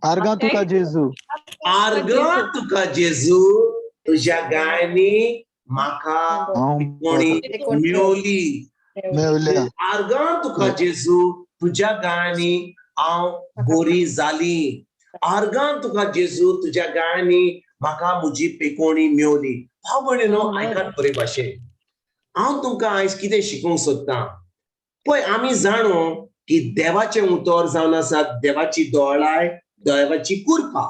आर्गां तुका जेजू, आर्गां तुका जेजू, तुज्या गायांनी म्हाका कोणी मेवली, मेवल्या. आर्गां तुका जेजू, तुज्या गायांनी हांव बरी जाली. आर्गां तुका जेजू, तुज्या गायांनी म्हाका म्हजी पेकोणी मेवली. भाव भयणीनो आयकात बरे भाशेन, हांव तुमकां आयज कितें शिकोवंक सोदतां पळय. आमी जाणो की देवाचें उतर जावन आसा देवाची दोळाय, देवाची कृपा.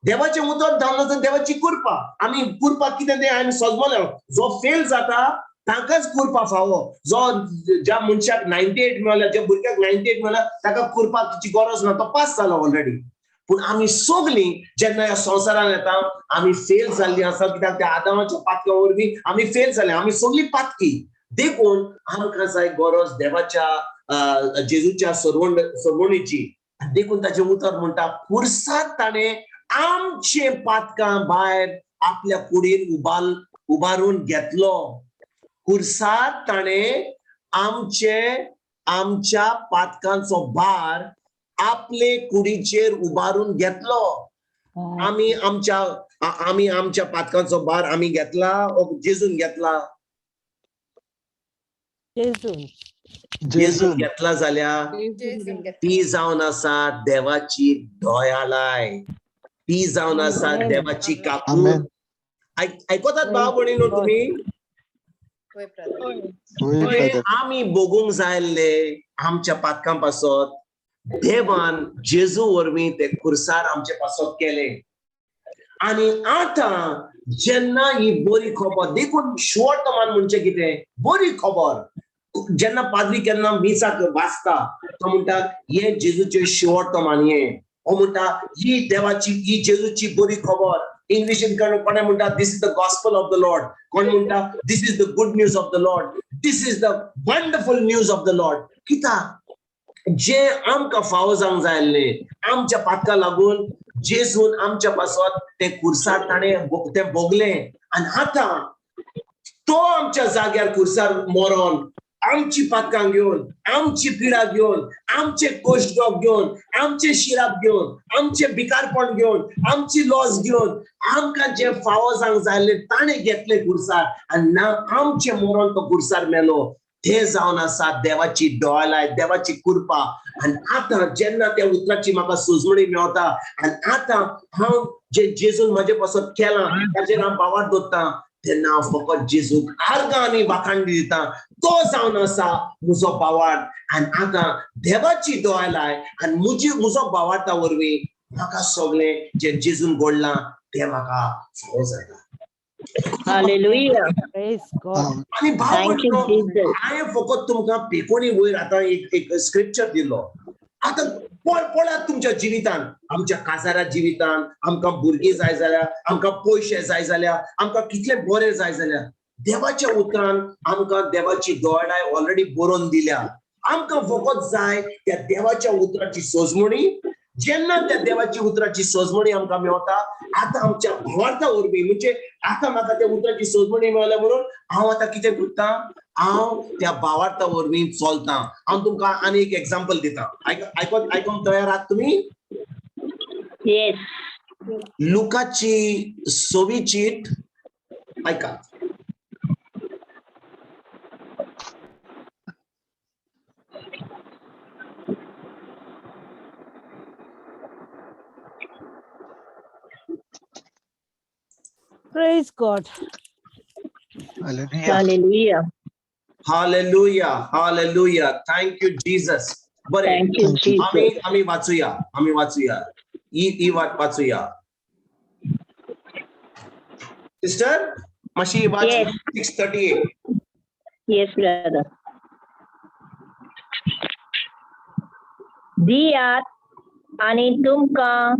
देवाचें उतर जावन आसा देवाची कृपा. आमी कृपा कितें तें आमी सजमले. जो फेल जाता ताकाच कृपा फावो. जो ज्या मनशाक 98 मेळ्ळ्या, ज्या भुरग्याक 98 मेळ्ळ्या ताका कृपाची गरज ना, तो पास जालो ऑलरेडी. पूण आमी सगळीं जेन्ना ह्या संवसारान येता आमी फेल जाल्ली आसा, कित्याक त्या आदामाच्या पातका वरवीं आमी फेल जाले, आमी सगळीं पातकी. देखून आमकां जाय गरज देवाच्या जेजूच्या सरवणीची. देखून ताचें उतर म्हणटा पुरसाक ताणें आमचे पातकां भायर आपल्या कुडीन उबारून घेतलो. कुर्सार ताणें आमचे आमच्या पातकांचो भार आपले कुडीचेर उबारून घेतलो. आमी आमच्या आमी आमच्या पातकांचो भार आमी घेतला ओ जेजून घेतला? जेजून. जेजून घेतला जाल्यार ती जावन आसा देवाची दयालाय, ती जावन आसा देवाची काकूट. आयकतात भाव भयणीनो तुमी? आमी भोगूंक जाय आसले आमच्या पातकां पासत देवान जेजू वरवीं ते खुर्सार आमचे पासत केले. आनी आतां जेन्ना ही बरी खबर, देखून शुवर्तमान म्हणजे कितें बरी खबर. जेन्ना पाद्री केन्ना मिसाक वाचता तो म्हणटा हे जेजूचे शुवर्तमान, हे हो म्हणटा ही देवाची ही जेजूची बरी खबर. इंग्लिशीन कोणे म्हणटा this is the gospel of the Lord, कोण म्हणटा this is the good news of the Lord, this is the wonderful news of the Lord. कित्याक जे आमकां फावो जावंक जाय आसलें आमच्या पातका लागून जेजून आमच्या पासत तें खुर्सार ताणें तें भोगलें. आनी आतां तो आमच्या जाग्यार खुर्सार मरोन आमची पातकां घेवन, आमची पिडा घेवन, आमचे कोश्टरोग घेवन, आमचे शिराप घेवन, आमचे भिकारपण घेवन, आमची लॉस घेवन आमकां जे फावो जावंक जाय आसलें ताणें घेतलें खुर्सार. आनी ना आमचे मरोन तो खुर्सार मेलो. तें जावन आसा देवाची दोळाय, देवाची कृपा. आनी आतां जेन्ना त्या उतराची म्हाका सुजमणी मेवता आनी आतां हांव जे जेजून म्हजे पासत केलां ताचेर हांव भावार्थ दवरता, तेन्ना हांव फकत जेजूक आर्गां आनी वाखाण दिता. तो जावन आसा म्हजो भावार्थ. आनी आतां देवाची दोळाय आनी म्हजी म्हजो भावार्था वरवीं म्हाका सगळें जें जेजून घडलां तें म्हाका फावो जाता. Hallelujah. Praise God. आनी भाव Thank you, Jesus. हांवें फकत तुमकां पेकोणी वयर आतां एक एक स्क्रिप्चर दिलो. आतां पळयात तुमच्या जिवितान, आमच्या काजारा जिवितान आमकां भुरगीं जाय जाल्यार, आमकां पयशे जाय जाल्यार, आमकां कितले बरें जाय जाल्यार, देवाच्या उतरान आमकां देवाची दोळाय ऑलरेडी बरोवन दिल्या. आमकां फकत जाय त्या देवाच्या उतराची सोजमणी. जेन्ना त्या देवाची उतराची सोजमणी आमकां मेवता, आतां आमच्या भावार्था वरवीं, म्हणजे आतां म्हाका त्या उतराची सोजमणी मेळ्ळ्या म्हणून हांव आतां कितें करता, हांव त्या भावार्था वरवीं चलता. हांव तुमकां आनी एक एग्जाम्पल दिता. आयकोंक तयार आहात तुमी? Yes. लुकाची 6वी चीट आयकात. Praise God. Hallelujah. Hallelujah. Hallelujah, hallelujah. Thank you Jesus. बरें, Thank you, Thank you. आमी Jesus. आमी वाचुया, आमी वाचुया, ही ही वाट वाचुया. सिस्टर मातशी वाच. Yes. 6:38. Yes, brother. दियात आनी तुमकां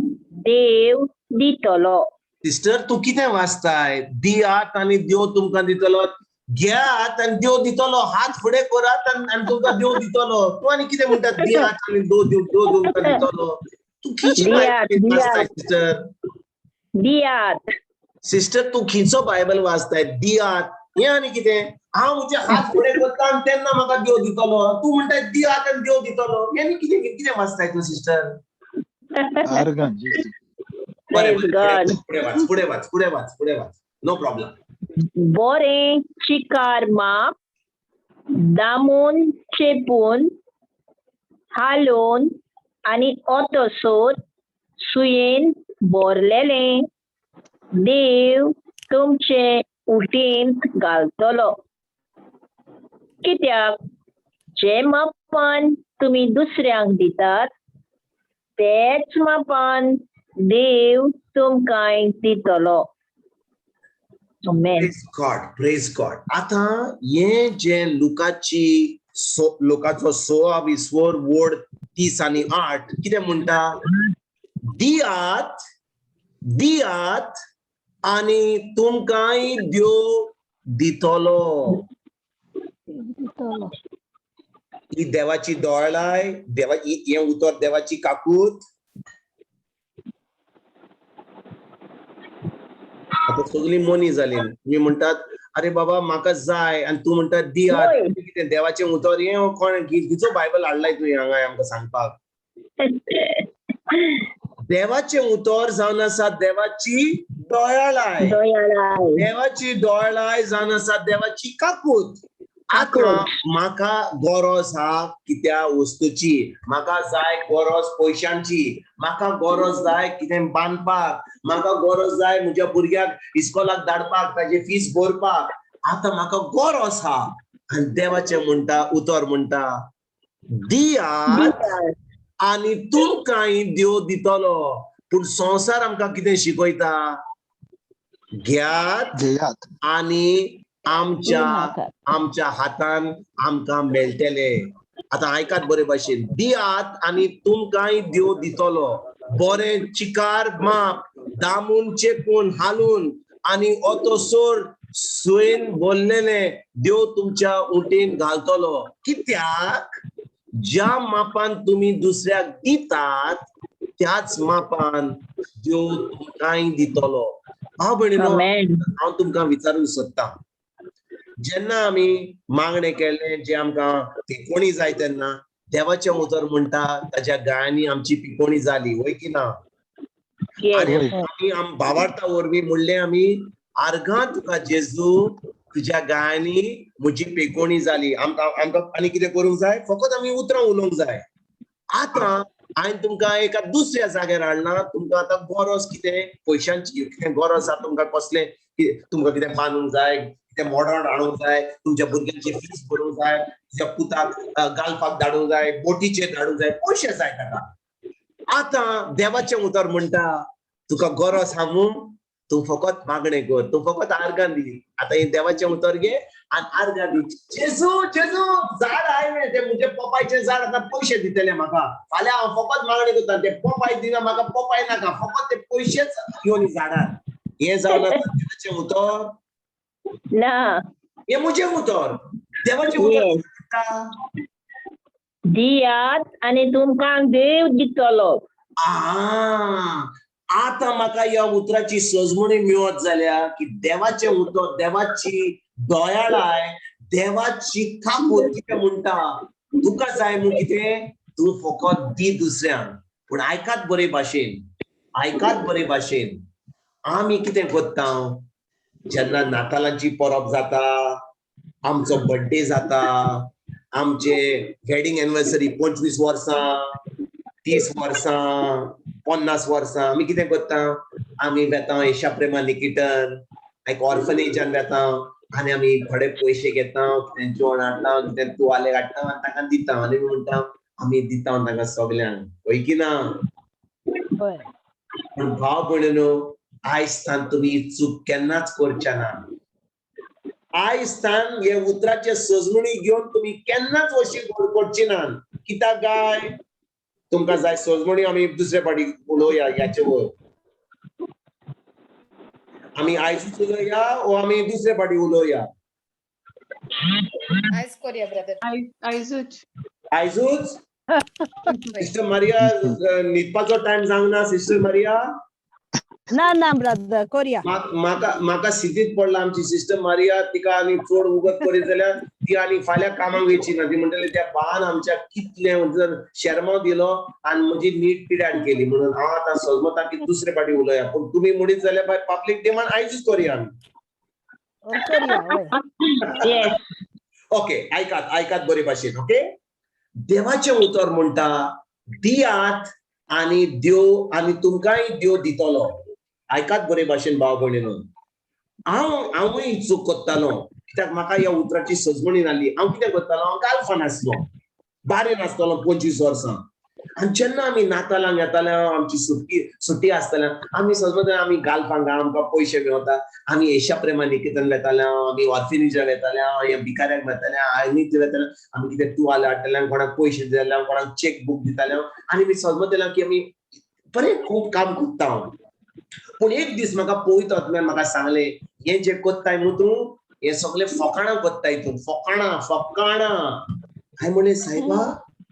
देव दितलो. सिस्टर तूं कितें वाचताय? दियात आनी देव तुमकां दितलो. घेयात आनी देव दितलो. हात फुडें करात आनी तुमकां देव दितलो. तूं आनी कितें म्हणटा? दियात आनी देव देव देव तुमकां दितलो. तूं खंयची दियात, बायबल वाचताय दियात. सिस्टर? दियात. सिस्टर तूं खंयचो बायबल वाचताय? दियात हें आनी कितें? हांव म्हजे हात फुडें करता आनी तेन्ना म्हाका देव दितलो. तूं म्हणटा दियात आनी देव दितलो. हें आनी कितें कितें वाचताय तूं सिस्टर? आर्गां जेजू. बरें, Praise God. फुडें वाच, फुडें वाच, फुडें वाच, फुडें वाच. No problem. बरें चिकार माप दामून चेपून हालोवन आनी ओतोसोर सुयेन भरलेलें देव तुमचे उटेंत घालतलो. कित्याक जे मापान तुमी दुसऱ्यांक दितात तेच मापान देव तुमकांय दितलो. Amen. Praise God, praise God. आतां हें जें लुकाची लुकाचो 16 विस्वर वोड 30 आनी 8 कितें म्हणटा? दियात, दियात आनी तुमकांय देव दितलो. दितलो. ही देवाची दोळाय, देवा हें उतर देवाची काकूत. आतां सगळीं मोनी जाली. तुमी म्हणटात अरे बाबा म्हाका जाय आनी तूं म्हणटा दियात. कितें देवाचें उतर हें? कोण खंयचो बायबल हाडलाय तुवें हांगा आमकां सांगपाक? देवाचें उतर जावन आसा देवाची दोळाय. देवाची दोळाय जावन आसा देवाची काकूत. आतां म्हाका गरज आहा कित्या वस्तूची, म्हाका जाय गरज पयशांची, म्हाका गरज जाय कितें बांदपाक, म्हाका गरज जाय म्हज्या भुरग्याक इस्कॉलाक धाडपाक, ताजी फीस भरपाक. आतां म्हाका गरज आहा आनी देवाचें म्हणटा उतर म्हणटा दियात आनी तुमकांय देव दितलो. पूण संवसार आमकां कितें शिकयता? घेयात घेयात आनी आमच्या आमच्या हातान आमकां मेळटले. आतां आयकात बरे भाशेन. दियात आनी तुमकांय देव दितलो. बरें चिकार माप दामून चेपून हालून आनी ओतोसोर सुयेन बोल्लेले देव तुमच्या उटेन घालतलो. कित्याक ज्या मापान तुमी दुसऱ्याक दितात त्याच मापान देव तुमकांय दितलो. भाव भयणीनो, हांव तुमकां विचारूंक सोदतां, जेन्ना आमी मागणें केलें जें आमकां पिकोणी जाय तेन्ना देवाचें उतर म्हणटा ताच्या गायांनी आमची पिकोणी जाली, वय की ना? आनी आमी भावार्था वरवीं म्हणलें आमी आर्गां तुका जेजू, तुज्या गायांनी म्हजी पेकोणी जाली. आमकां आमकां आनी कितें करूंक जाय? फकत आमी उतरां उलोवंक जाय. आतां हांवें तुमकां एका दुसऱ्या जाग्यार हाडला. तुमकां आतां गरज कितें? पयशांची कितें गरज आसा तुमकां? कसलें तुमकां कितें बांदूंक जाय, कितें मॉडर्न हाडूंक जाय, तुमच्या भुरग्यांची फीस भरूंक जाय, तुज्या पुताक गाल्फाक धाडूंक जाय, बोटीचेर धाडूंक जाय, पयशे जाय ताका. आतां देवाचें उतर म्हणटा, तुका गरज आहा मू, तूं फकत मागणें कर, तूं फकत आर्गां दी. आतां हें देवाचें उतर घे आनी आर्गां दी. जेजू, जेजू, झाड आयलें तें म्हजें पोपायचें झाड, आतां पयशे दितले म्हाका. फाल्यां हांव फकत मागणें करता, ते पोपाय दिना म्हाका, पोपाय नाका, फकत ते पयशेच घेवन झाडार. हें जावन आतां देवाचें उतर? ना. हें म्हजें उतर. देवाचें उतर म्हणटा, दियात आनी तुमकां देव दितलो. आतां म्हाका ह्या उतराची सजमणी मेळत जाल्यार की देवाचें उतर, देवाची दयाळाय, देवाची काकूट कितें म्हणटा, तुका जाय मू कितें, तूं फकत दी दुसऱ्यांक. पूण आयकात बरे भाशेन, आयकात बरे भाशेन. आमी कितें करता जेन्ना नातालांची परब जाता, आमचो बड्डे जाता, आमचे वेडिंग एनिवर्सरी 25 वर्सां, 30 वर्सां, 50 वर्सां, आमी कितें करता? आमी वेता येशा प्रेमा निकिटन एक ऑर्फनेजान वेता आनी आमी थोडे पयशे घेता, कितें जेवण हाडटा, कितें तुवाले हाडटा आनी तांकां दिता. आनी म्हणटा आमी दिता तांकां सगल्यांक, हय की ना? पूण भाव भयणीनो, आयज सान तुमी ही चूक केन्नाच करच्या ना. आयज सान हे उतराचे सजमणी घेवन तुमी केन्नाच अशी करची ना. कित्याक काय? तुमकां जाय सजमणी? आमी दुसरे फावटी उलोवया ह्याचे वयर. आमी आयजूच उलोवया ओ आमी दुसरे फावटी उलोवया? आयज कोरया ब्रदर. आयजूच. आयजूच? सिस्टर मारिया, न्हिदपाचो टायम जावंक ना सिस्टर मारिया? ना ना ब्रदर, कोरया. म्हाका म्हाका सिटीत पडला. आमची सिस्टर मारिया, तिका आनी चड उगत करीत जाल्यार ती आनी फाल्यां कामाक वयची ना. ती म्हणटली, त्या बान आमच्या कितलें शेरमांव दिलो आनी म्हजी नीट पिड्यार केली. म्हणून हांव आतां सजमता की दुसरे फावटी उलोवया. पूण तुमी म्हणीत जाल्यार बाय पब्लीक डिमांड आयजूच करुया आमी. कोरया, हय. ओके, आयकात, आयकात बरे भाशेन. ओके, देवाचें उतर म्हणटा, दियात आनी देव आनी तुमकांय देव दितलो. आयकात बरे भाशेन भाव भयणीनो. हांवूय चूक करतालो, कित्याक म्हाका ह्या उतराची सजमणी नासली. हांव कितें करतालो? हांव गाल्फान आसलो, बारीन आसतलो 25 वर्सां. आनी जेन्ना आमी नातालांक येताले, आमची सुटी आसताल्या, आमी सजमताले आमी गाल्फांक आमकां पयशे मेवता. आमी येशा प्रेमा निकेतन वेताले, आमी ऑर्फिनेजान वेताले, ह्या भिकाऱ्यांक वेताले, आनी थंय वेताले. आमी कितें तुवाले हाडटाले, कोणाक पयशे दिताले, कोणाक चॅक बूक दिताले. आनी आमी सजमताले की आमी बरें खूब काम करता हांव. पूण एक दीस म्हाका पवित्र आत्म्यान म्हाका सांगलें, हें जें कोत्ताय न्हू तूं, हें सगळें फोकाणां कोत्ताय तूं, फोकाणां, फोकाणां. हांवें म्हणलें, सायबा,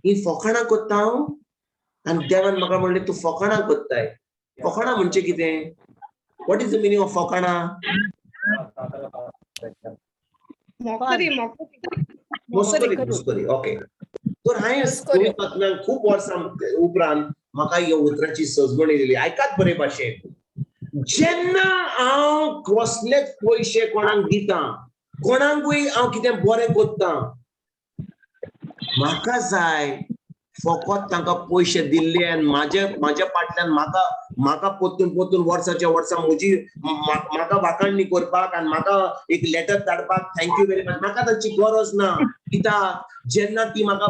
ही फोकाणां कोत्ता हांव? आनी देवान म्हाका म्हणलें, तूं फोकाणां कोत्ताय. फोकाणां म्हणजे कितें? What is the meaning of फोकाणां? Mockery, mockery. मस्करी, मस्करी. ओके, तर हांवें पवित्र आत्म्यान खूब वर्सां उपरांत म्हाका ह्या उतराची सजमणी दिली. आयकात बरे भाशेन. जेन्ना हांव कसलेच पयशे कोणाक दिता, कोणाकूय हांव कितें बरें करता, म्हाका जाय फकत तांकां पयशे दिल्ले आनी म्हाज्या फाटल्यान म्हाका परतून परतून वर्साच्या वर्सां म्हजी म्हाका वाखाणणी करपाक आनी म्हाका एक लेटर धाडपाक, thank you very much, म्हाका तांची गरज ना. कित्याक जेन्ना ती म्हाका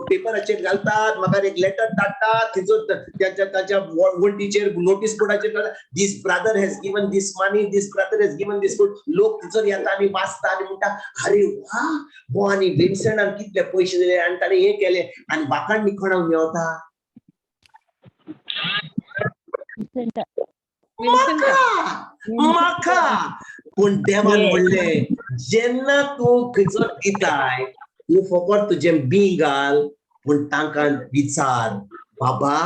पेपराचेर घालतात, म्हाका एक लेटर धाडटात, थंयसर तांच्या तांच्या वण्टीचेर, notice बोर्डाचेर, "This brother has given this money, this brother has given this food." लोक थंयसर येता आनी वाचता आनी म्हणटा, "अरे वा, हो आनी विन्संटान कितले पयशे दिले आनी ताणें हें केलें." आनी वाखाणणी कोणाक मेवता? म्हाका, म्हाका. पूण देवान म्हणलें, जेन्ना तूं खंयसर दिताय, तूं फकत तुजें बी घाल, पूण तांकां विचार, "बाबा,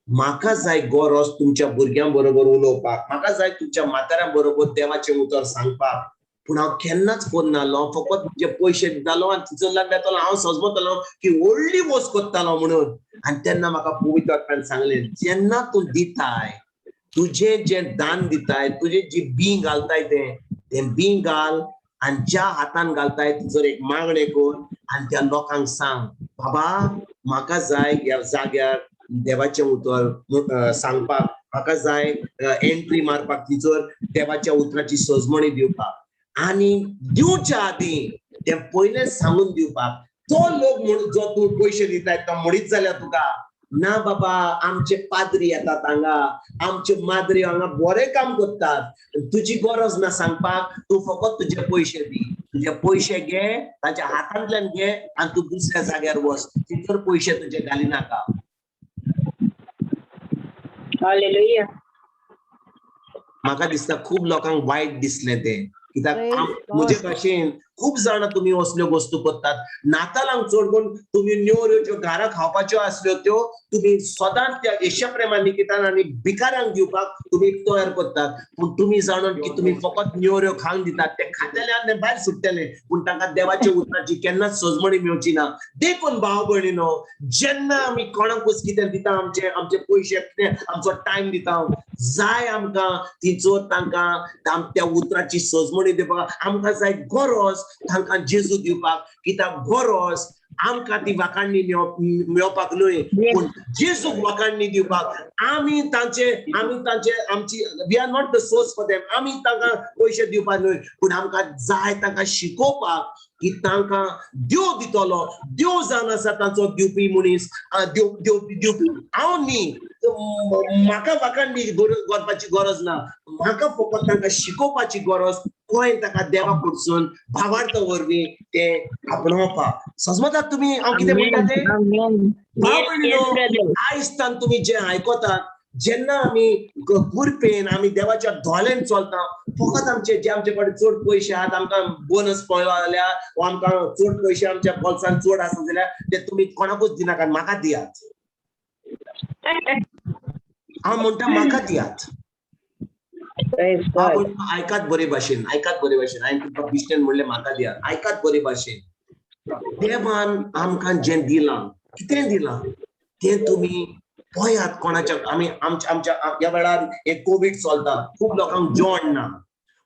म्हाका जाय गरज तुमच्या भुरग्यां बरोबर उलोवपाक, म्हाका जाय तुमच्या म्हाताऱ्यां बरोबर देवाचें उतर सांगपाक." पूण हांव केन्नाच करनासलो. फकत म्हजे पयशे दितालो आनी थंयसरल्यान वेतालो. हांव सजमतालो की व्हडली वस्त करतालो म्हणून. आनी तेन्ना म्हाका पवित्र आत्म्यान सांगलें, जेन्ना तूं दिताय, तुजें जें दान दिताय, तुजें जी बी घालताय, तें तें बी घाल. आनी ज्या हातान घालताय जर एक मागणें कर आनी त्या लोकांक सांग, बाबा म्हाका जाय ह्या जाग्यार देवाचें उतर सांगपाक, म्हाका जाय एंट्री मारपाक, तिचोर देवाच्या उतराची सजमणी दिवपाक. आनी दिवच्या आदीं तें पयलें सांगून दिवपाक, तो लोक म्हण जो तूं पयशे दिताय तो म्हणीत जाल्यार तुका ना बाबा आमचे पाद्री येतात हांगा, आमचे माद्री हांगा बरें काम करतात, तुजी गरज ना सांगपाक, तूं फकत तुजे पयशे दी, तुजे पयशे घे, ताच्या हातांतल्यान घे आनी तूं दुसऱ्या जाग्यार वच, तितर पयशे तुजे घाली नाका. हालेलुया. म्हाका दिसता खूब लोकांक वायट दिसलें तें, कित्याक म्हजे भाशेन खूब जाणां तुमी असल्यो वस्तू करतात. नातालांक चड करून तुमी न्योऱ्यो ज्यो घरा खावपाच्यो आसल्यो त्यो तुमी सदांच त्या येशा प्रेमा निकितान आनी भिकाऱ्यांक दिवपाक तुमी तयार करतात. पूण तुमी जाणून की तुमी फकत न्योऱ्यो खावंक दितात, ते खातले आनी भायर सुट्टले, पूण तांकां देवाच्या उतराची केन्नाच सजमणी मेवची ना. देखून भाव भयणीनो, जेन्ना आमी कोणाकूच कितें दिता, आमचे आमचे पयशे कितें आमचो टायम दिता, जाय आमकां तिचो तांकां त्या उतराची सजमणी दिवपाक, आमकां जाय गरज तांकां जेजू दिवपाक, कित्याक गरज आमकां ती वाखाणणी मेळपाक न्हय, पूण जेजूक वाखाणणी दिवपाक. आमी तांचे आमी तांचे आमची we are not the source for them, आमी तांकां पयशे दिवपाक न्हय, पूण आमकां जाय तांकां शिकोवपाक की तांकां देव दितलो, देव जावन आसा तांचो दिवपी मनीस, देव दिवपी हांव न्ही, म्हाका वाखाणणी करपाची गरज ना, म्हाका फकत तांकां शिकोवपाची गरज, कोण ताका देवा कडसून भावार्थ वरवीं ते आपणावपाक. समजतात तुमी हांव कितें म्हणटा तें? भाव भयणीनो, आयज तान तुमी जें आयकतात, जेन्ना आमी कुरपेन आमी देवाच्या दोळ्यान चलता, फकत आमचे जे आमचे कडेन चड पयशे आहात, आमकां बोनस पळयलो जाल्यार वा आमकां चड पयशे आमच्या बोल्सान चड आसा जाल्यार ते तुमी कोणाकूच दिनाकात, म्हाका दियात. हांव म्हणटा म्हाका दियात. आयकात बरे भाशेन, आयकात बरे भाशेन, हांवें तुमकां बिश्टेन म्हणलें म्हाका दियात, आयकात बरे भाशेन. देवान आमकां जें दिलां, कितें दिलां तें तुमी पळयात. कोणाच्या आमी आमच्या आमच्या ह्या वेळार एक कोवीड चलता, खूब लोकांक जेवण ना,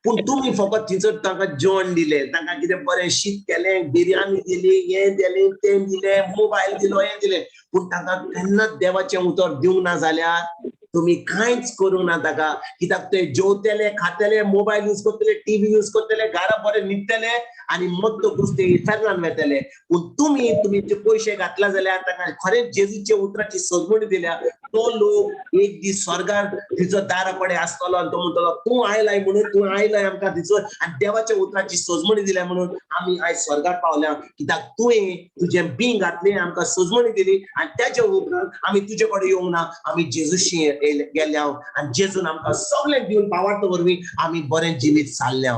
पूण तुमी फकत थंयसर तांकां जेवण दिलें, तांकां कितें बरें शीत केलें, बिरयानी दिली, हें दिलें तें दिलें, मोबायल दिलो, हें दिलें, पूण तांकां केन्नाच देवाचें उतर दिवंक ना जाल्यार तुमी कांयच करूंक ना ताका. कित्याक ते जेवतले, खातले, मोबायल यूज करतले, टीव्ही यूज करतले, घरा बरे न्हिदतले आनी मत्तकूच ते इफेर्नान वेतले. पूण तुमी तुमी जे पयशे घातला जाल्यार ताका खरेंच जेजूच्या उतराची सजमणी दिल्या, तो लोक एक दीस स्वर्गार तिचो दारा कडेन आसतलो आनी तो म्हणटलो तूं आयलाय म्हणून, तूं आयलाय आमकां तिचो आनी देवाच्या उतराची सजमणी दिल्या म्हणून आमी आयज स्वर्गार पावल्या, कित्याक तुवें तुजें बीं घातलें, आमकां सजमणी दिली आनी त्याच्या उपरांत आमी तुजे कडेन येवंक ना, आमी जेजूशी गेल्या आनी जेजून आमकां सगळें दिवन भावार्थ वरवीं आमी बरें जिवीत चालल्या.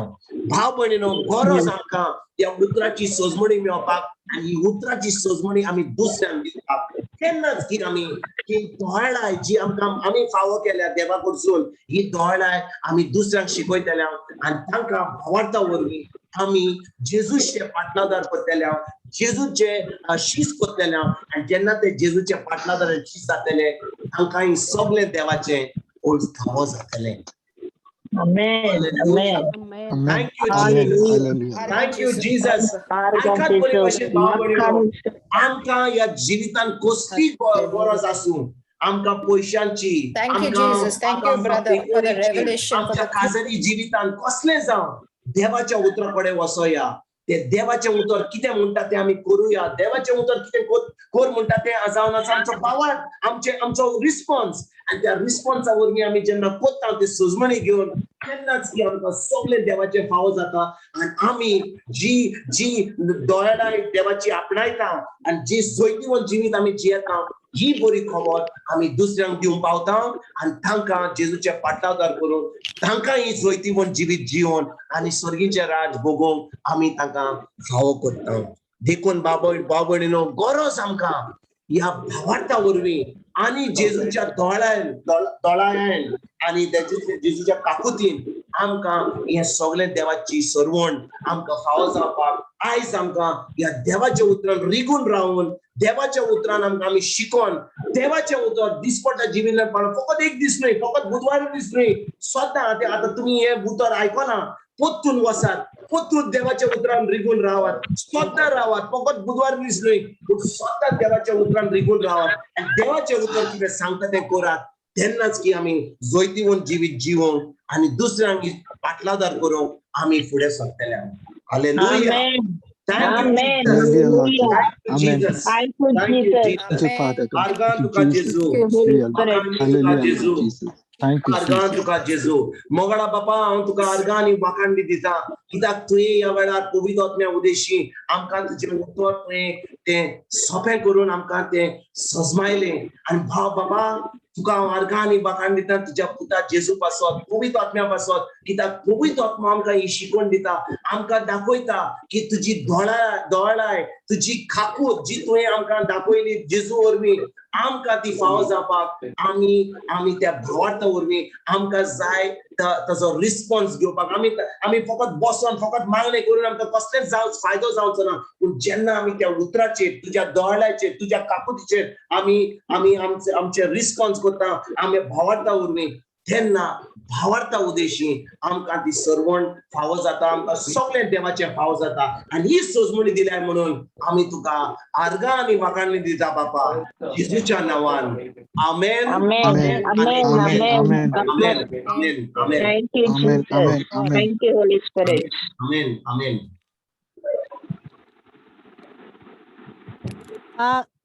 भाव भयणीनो, गरज आमकां त्या उतराची सजमणी मेळपाक आनी ही उतराची सजमणी आमी दुसऱ्यांक दिवपाक. तेन्नाच की आमी ही दोळाय जी आमकां आमी फावो केल्या देवा कडसून, ही दोळाय आमी दुसऱ्यांक शिकयतल्या आनी तांकां भावार्था वरवीं आमी जेजूचे पाटलादार करतल्या, जेजूचे शीस करतल्या आनी जेन्ना ते जेजूचे पाटलादार शीस जातले तांकां ही सगळें देवाचें फावो जातलें. Amen. Amen. Amen. Thank you, Amen. Jesus. Hallelujah. Thank you, Jesus. आयकात बरे भाशेन भाव भयणीनो, आमकां ह्या जिवितान कसली गरज आसूं, आमकां पयशांची, Thank you, Jesus. Thank you, brother, for the revelation, for आमच्या the खाजगी जिवितान कसलें जावं, देवाच्या उतरा कडेन वचोया, ते देवाचें उतर कितें म्हणटा तें आमी करुया, देवाचें उतर कितें कर म्हणटा तें जावन आसा आमचो भावार्थ, आमचे आमचो रिस्पॉन्स, आनी त्या रिस्पॉन्सा वरवीं आमी जेन्ना करता ते सजमणी घेवन, तेन्नाच की आमकां सगळें देवाचें फावो जाता आनी आमी जी जी दोळ्यां देवाची आपणायता आनी जी जैतिवंत जिवीत आमी जियेता, ही बरी खबर आमी दुसऱ्यांक दिवंक पावता आनी तांकां जेजूचे पाटलावदार करून तांकां ही जैतिवंत जिवीत जिवन आनी सर्गीचें राज भोगोवंक आमी तांकां फावो करता. देखून बाबय भाव भयणीनो, गरज आमकां ह्या भावार्था वरवीं आनी जेजूच्या दोळ्यान दोळ्यान आनी जेजूच्या काकुतीन आमकां हें सगळें देवाची सर्वण आमकां फावो जावपाक आयज आमकां ह्या देवाच्या उतरान रिगून रावन, देवाच्या उतरान आमकां आमी शिकोन, देवाचें उतर दिसपट्ट्या जिवितांत पाळून, फकत एक दीस न्हय, फकत बुधवार दीस न्हय, सदां. आतां तुमी हें उतर आयकलां, पोत्तून वसात, पोत्तून देवाच्या उतरान रिगून रावात, स्वता रावात, फकत बुधवार दीस न्हय पूण स्वता देवाच्या उतरान रिगून रावात आनी देवाचें उतर कितें सांगता तें करात. तेन्नाच की आमी जैतिवंत जिवीत जिवोंक आनी दुसऱ्यांक पाटलादार करूंक आमी फुडें सरतले. Hallelujah. Amen. Thank you, Amen. Jesus. Hallelujah, Lord. Hallelujah. Thank you, Amen. Jesus. Thank you, Thank you, Jesus. Jesus. Thank you, Father God. आर्गां Thank you, तुका Jesus. जेजू. Thank you, Holy Hallelujah. Spirit. आर्गां तुका Hallelujah, जेजू. Lord Jesus. Thank you, आर्गां Jesus. तुका जेजू. मोगळा बापा, हांव तुका आर्गां आनी वाखाण बी दिता, कित्याक तुवें ह्या वेळार पवित्र आत्म्या उदेशी आमकां तुजें उतर तुवें तें सोंपें करून आमकां तें सजमायलें. आनी भाव बाबा, तुका हांव आर्गां आनी वाखाण दिता तुज्या पुता जेजू पासत, पवित्र आत्म्या पासत, कित्याक पवित्र आत्मा आमकां ही शिकवण दिता, आमकां दाखयता की तुजी दोळाय, तुजी खाकूत जी तुवें आमकां दाखयली जेजू वरवीं, आमकां ती फावो जावपाक आमी आमी त्या भावार्था वरवीं आमकां जाय ताजो रिस्पॉन्स घेवपाक. आमी आमी फकत बसोन फकत मागणें करून आमकां कसलेच फायदो जावचो ना, पूण जेन्ना आमी त्या उतराचेर, तुज्या दोळ्याचेर, तुज्या काकुतीचेर आमी आमी आमचे आमचे रिस्पॉन्स करता, आमी भावार्था वरवीं, तेन्ना भावार्था उदेशी आमकां ती सर्वण फावो जाता, आमकां सगळें देवाचें फावो जाता. आनी ही सोजमणी दिल्या म्हणून आमी तुका आर्गां आनी वाखाणणी दिता बापा, जेजूच्या नांवान. आमेन. Amen. Amen. Amen. Amen. Amen. Amen. Amen. Amen. Amen. Thank you, Amen. Jesus. Amen. Amen. Thank you, Holy Spirit. Amen. Amen.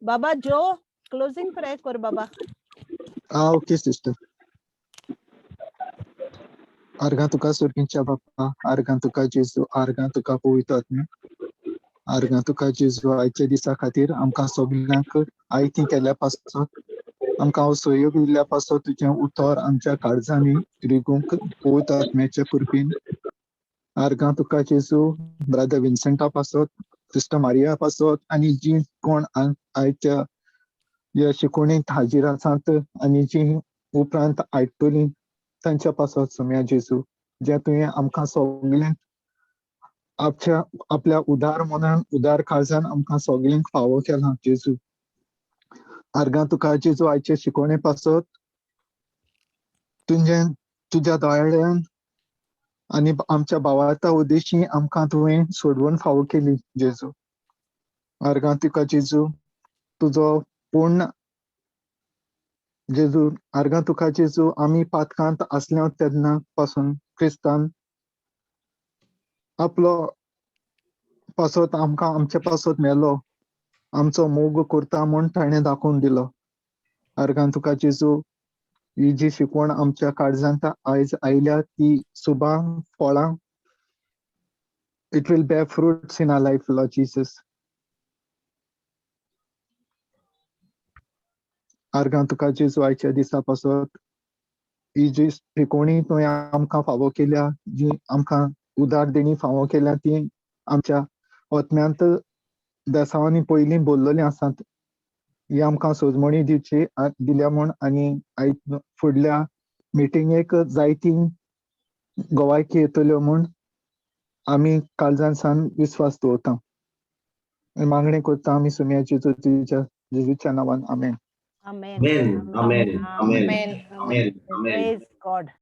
Baba जो क्लोजिंग प्रेयर कर बाबा. Okay, sister. आर्गां तुका सुर्गींच्या बापा, आर्गां तुका जेजू, आर्गां तुका पवित्र आत्म्या, आर्गां तुका जेजू आयच्या दिसा खातीर आमकां सगल्यांक आयती केल्या पासत, आमकां हो सहयोग दिल्ल्या पासत, तुजें उतर आमच्या काळजांनी रिगूंक पवित्र आत्म्याच्या कृपेन. आर्गां तुका जेजू ब्रदर विन्सेंटा पासत, सिस्टर मारिया पासत आनी जी कोण आयच्या ह्या शिकवणेंत हाजीर आसात आनी जी उपरांत आयकतलीं तांच्या पासत सोम्या जेजू, जे तुवें आमकां सगल्यांक आपच्या आपल्या उदार मनान, उदार काळजान आमकां सगल्यांक फावो केलां जेजू. आर्गां तुका जेजू आयचे शिकवणे पासत, तुजें तुज्या दोळ्यान आनी आमच्या भावार्था उद्देशी आमकां तुवें सोडवण फावो केली जेजू. आर्गां तुका जेजू तुजो पूर्ण जेजू, आर्गां तुका जेजू आमी पातकांत आसल्या तेन्ना पासून क्रिस्तान आपलो पासत आमकां आमचे पासत मेलो, आमचो मोग करता म्हूण ताणें दाखोवन दिलो. आर्गां तुका जेजू ही जी शिकवण आमच्या काळजांत आयज आयल्या ती सुबां फळां, it will bear fruits in our life, Lord Jesus. आर्गां तुका जेजू आयच्या दिसा पासत ही जी शिकवणी तुवें आमकां फावो केल्या, जी आमकां उदार देणी फावो केल्या, ती आमच्या आत्म्यांत देसांवांनी पयलीं बोल्लोलीं आसात, ही आमकां सोजमणी दिवची दिल्या म्हूण आनी आयज फुडल्या मिटिंगेक जायती गोवायकी येतल्यो म्हूण आमी काळजान सान विस्वास दवरता, मागणें करता आमी सुम्या जेजू तुज्या जेजूच्या नांवान. आमेन. Amen. Amen. Amen. Amen. Amen. Amen. Amen. Praise God.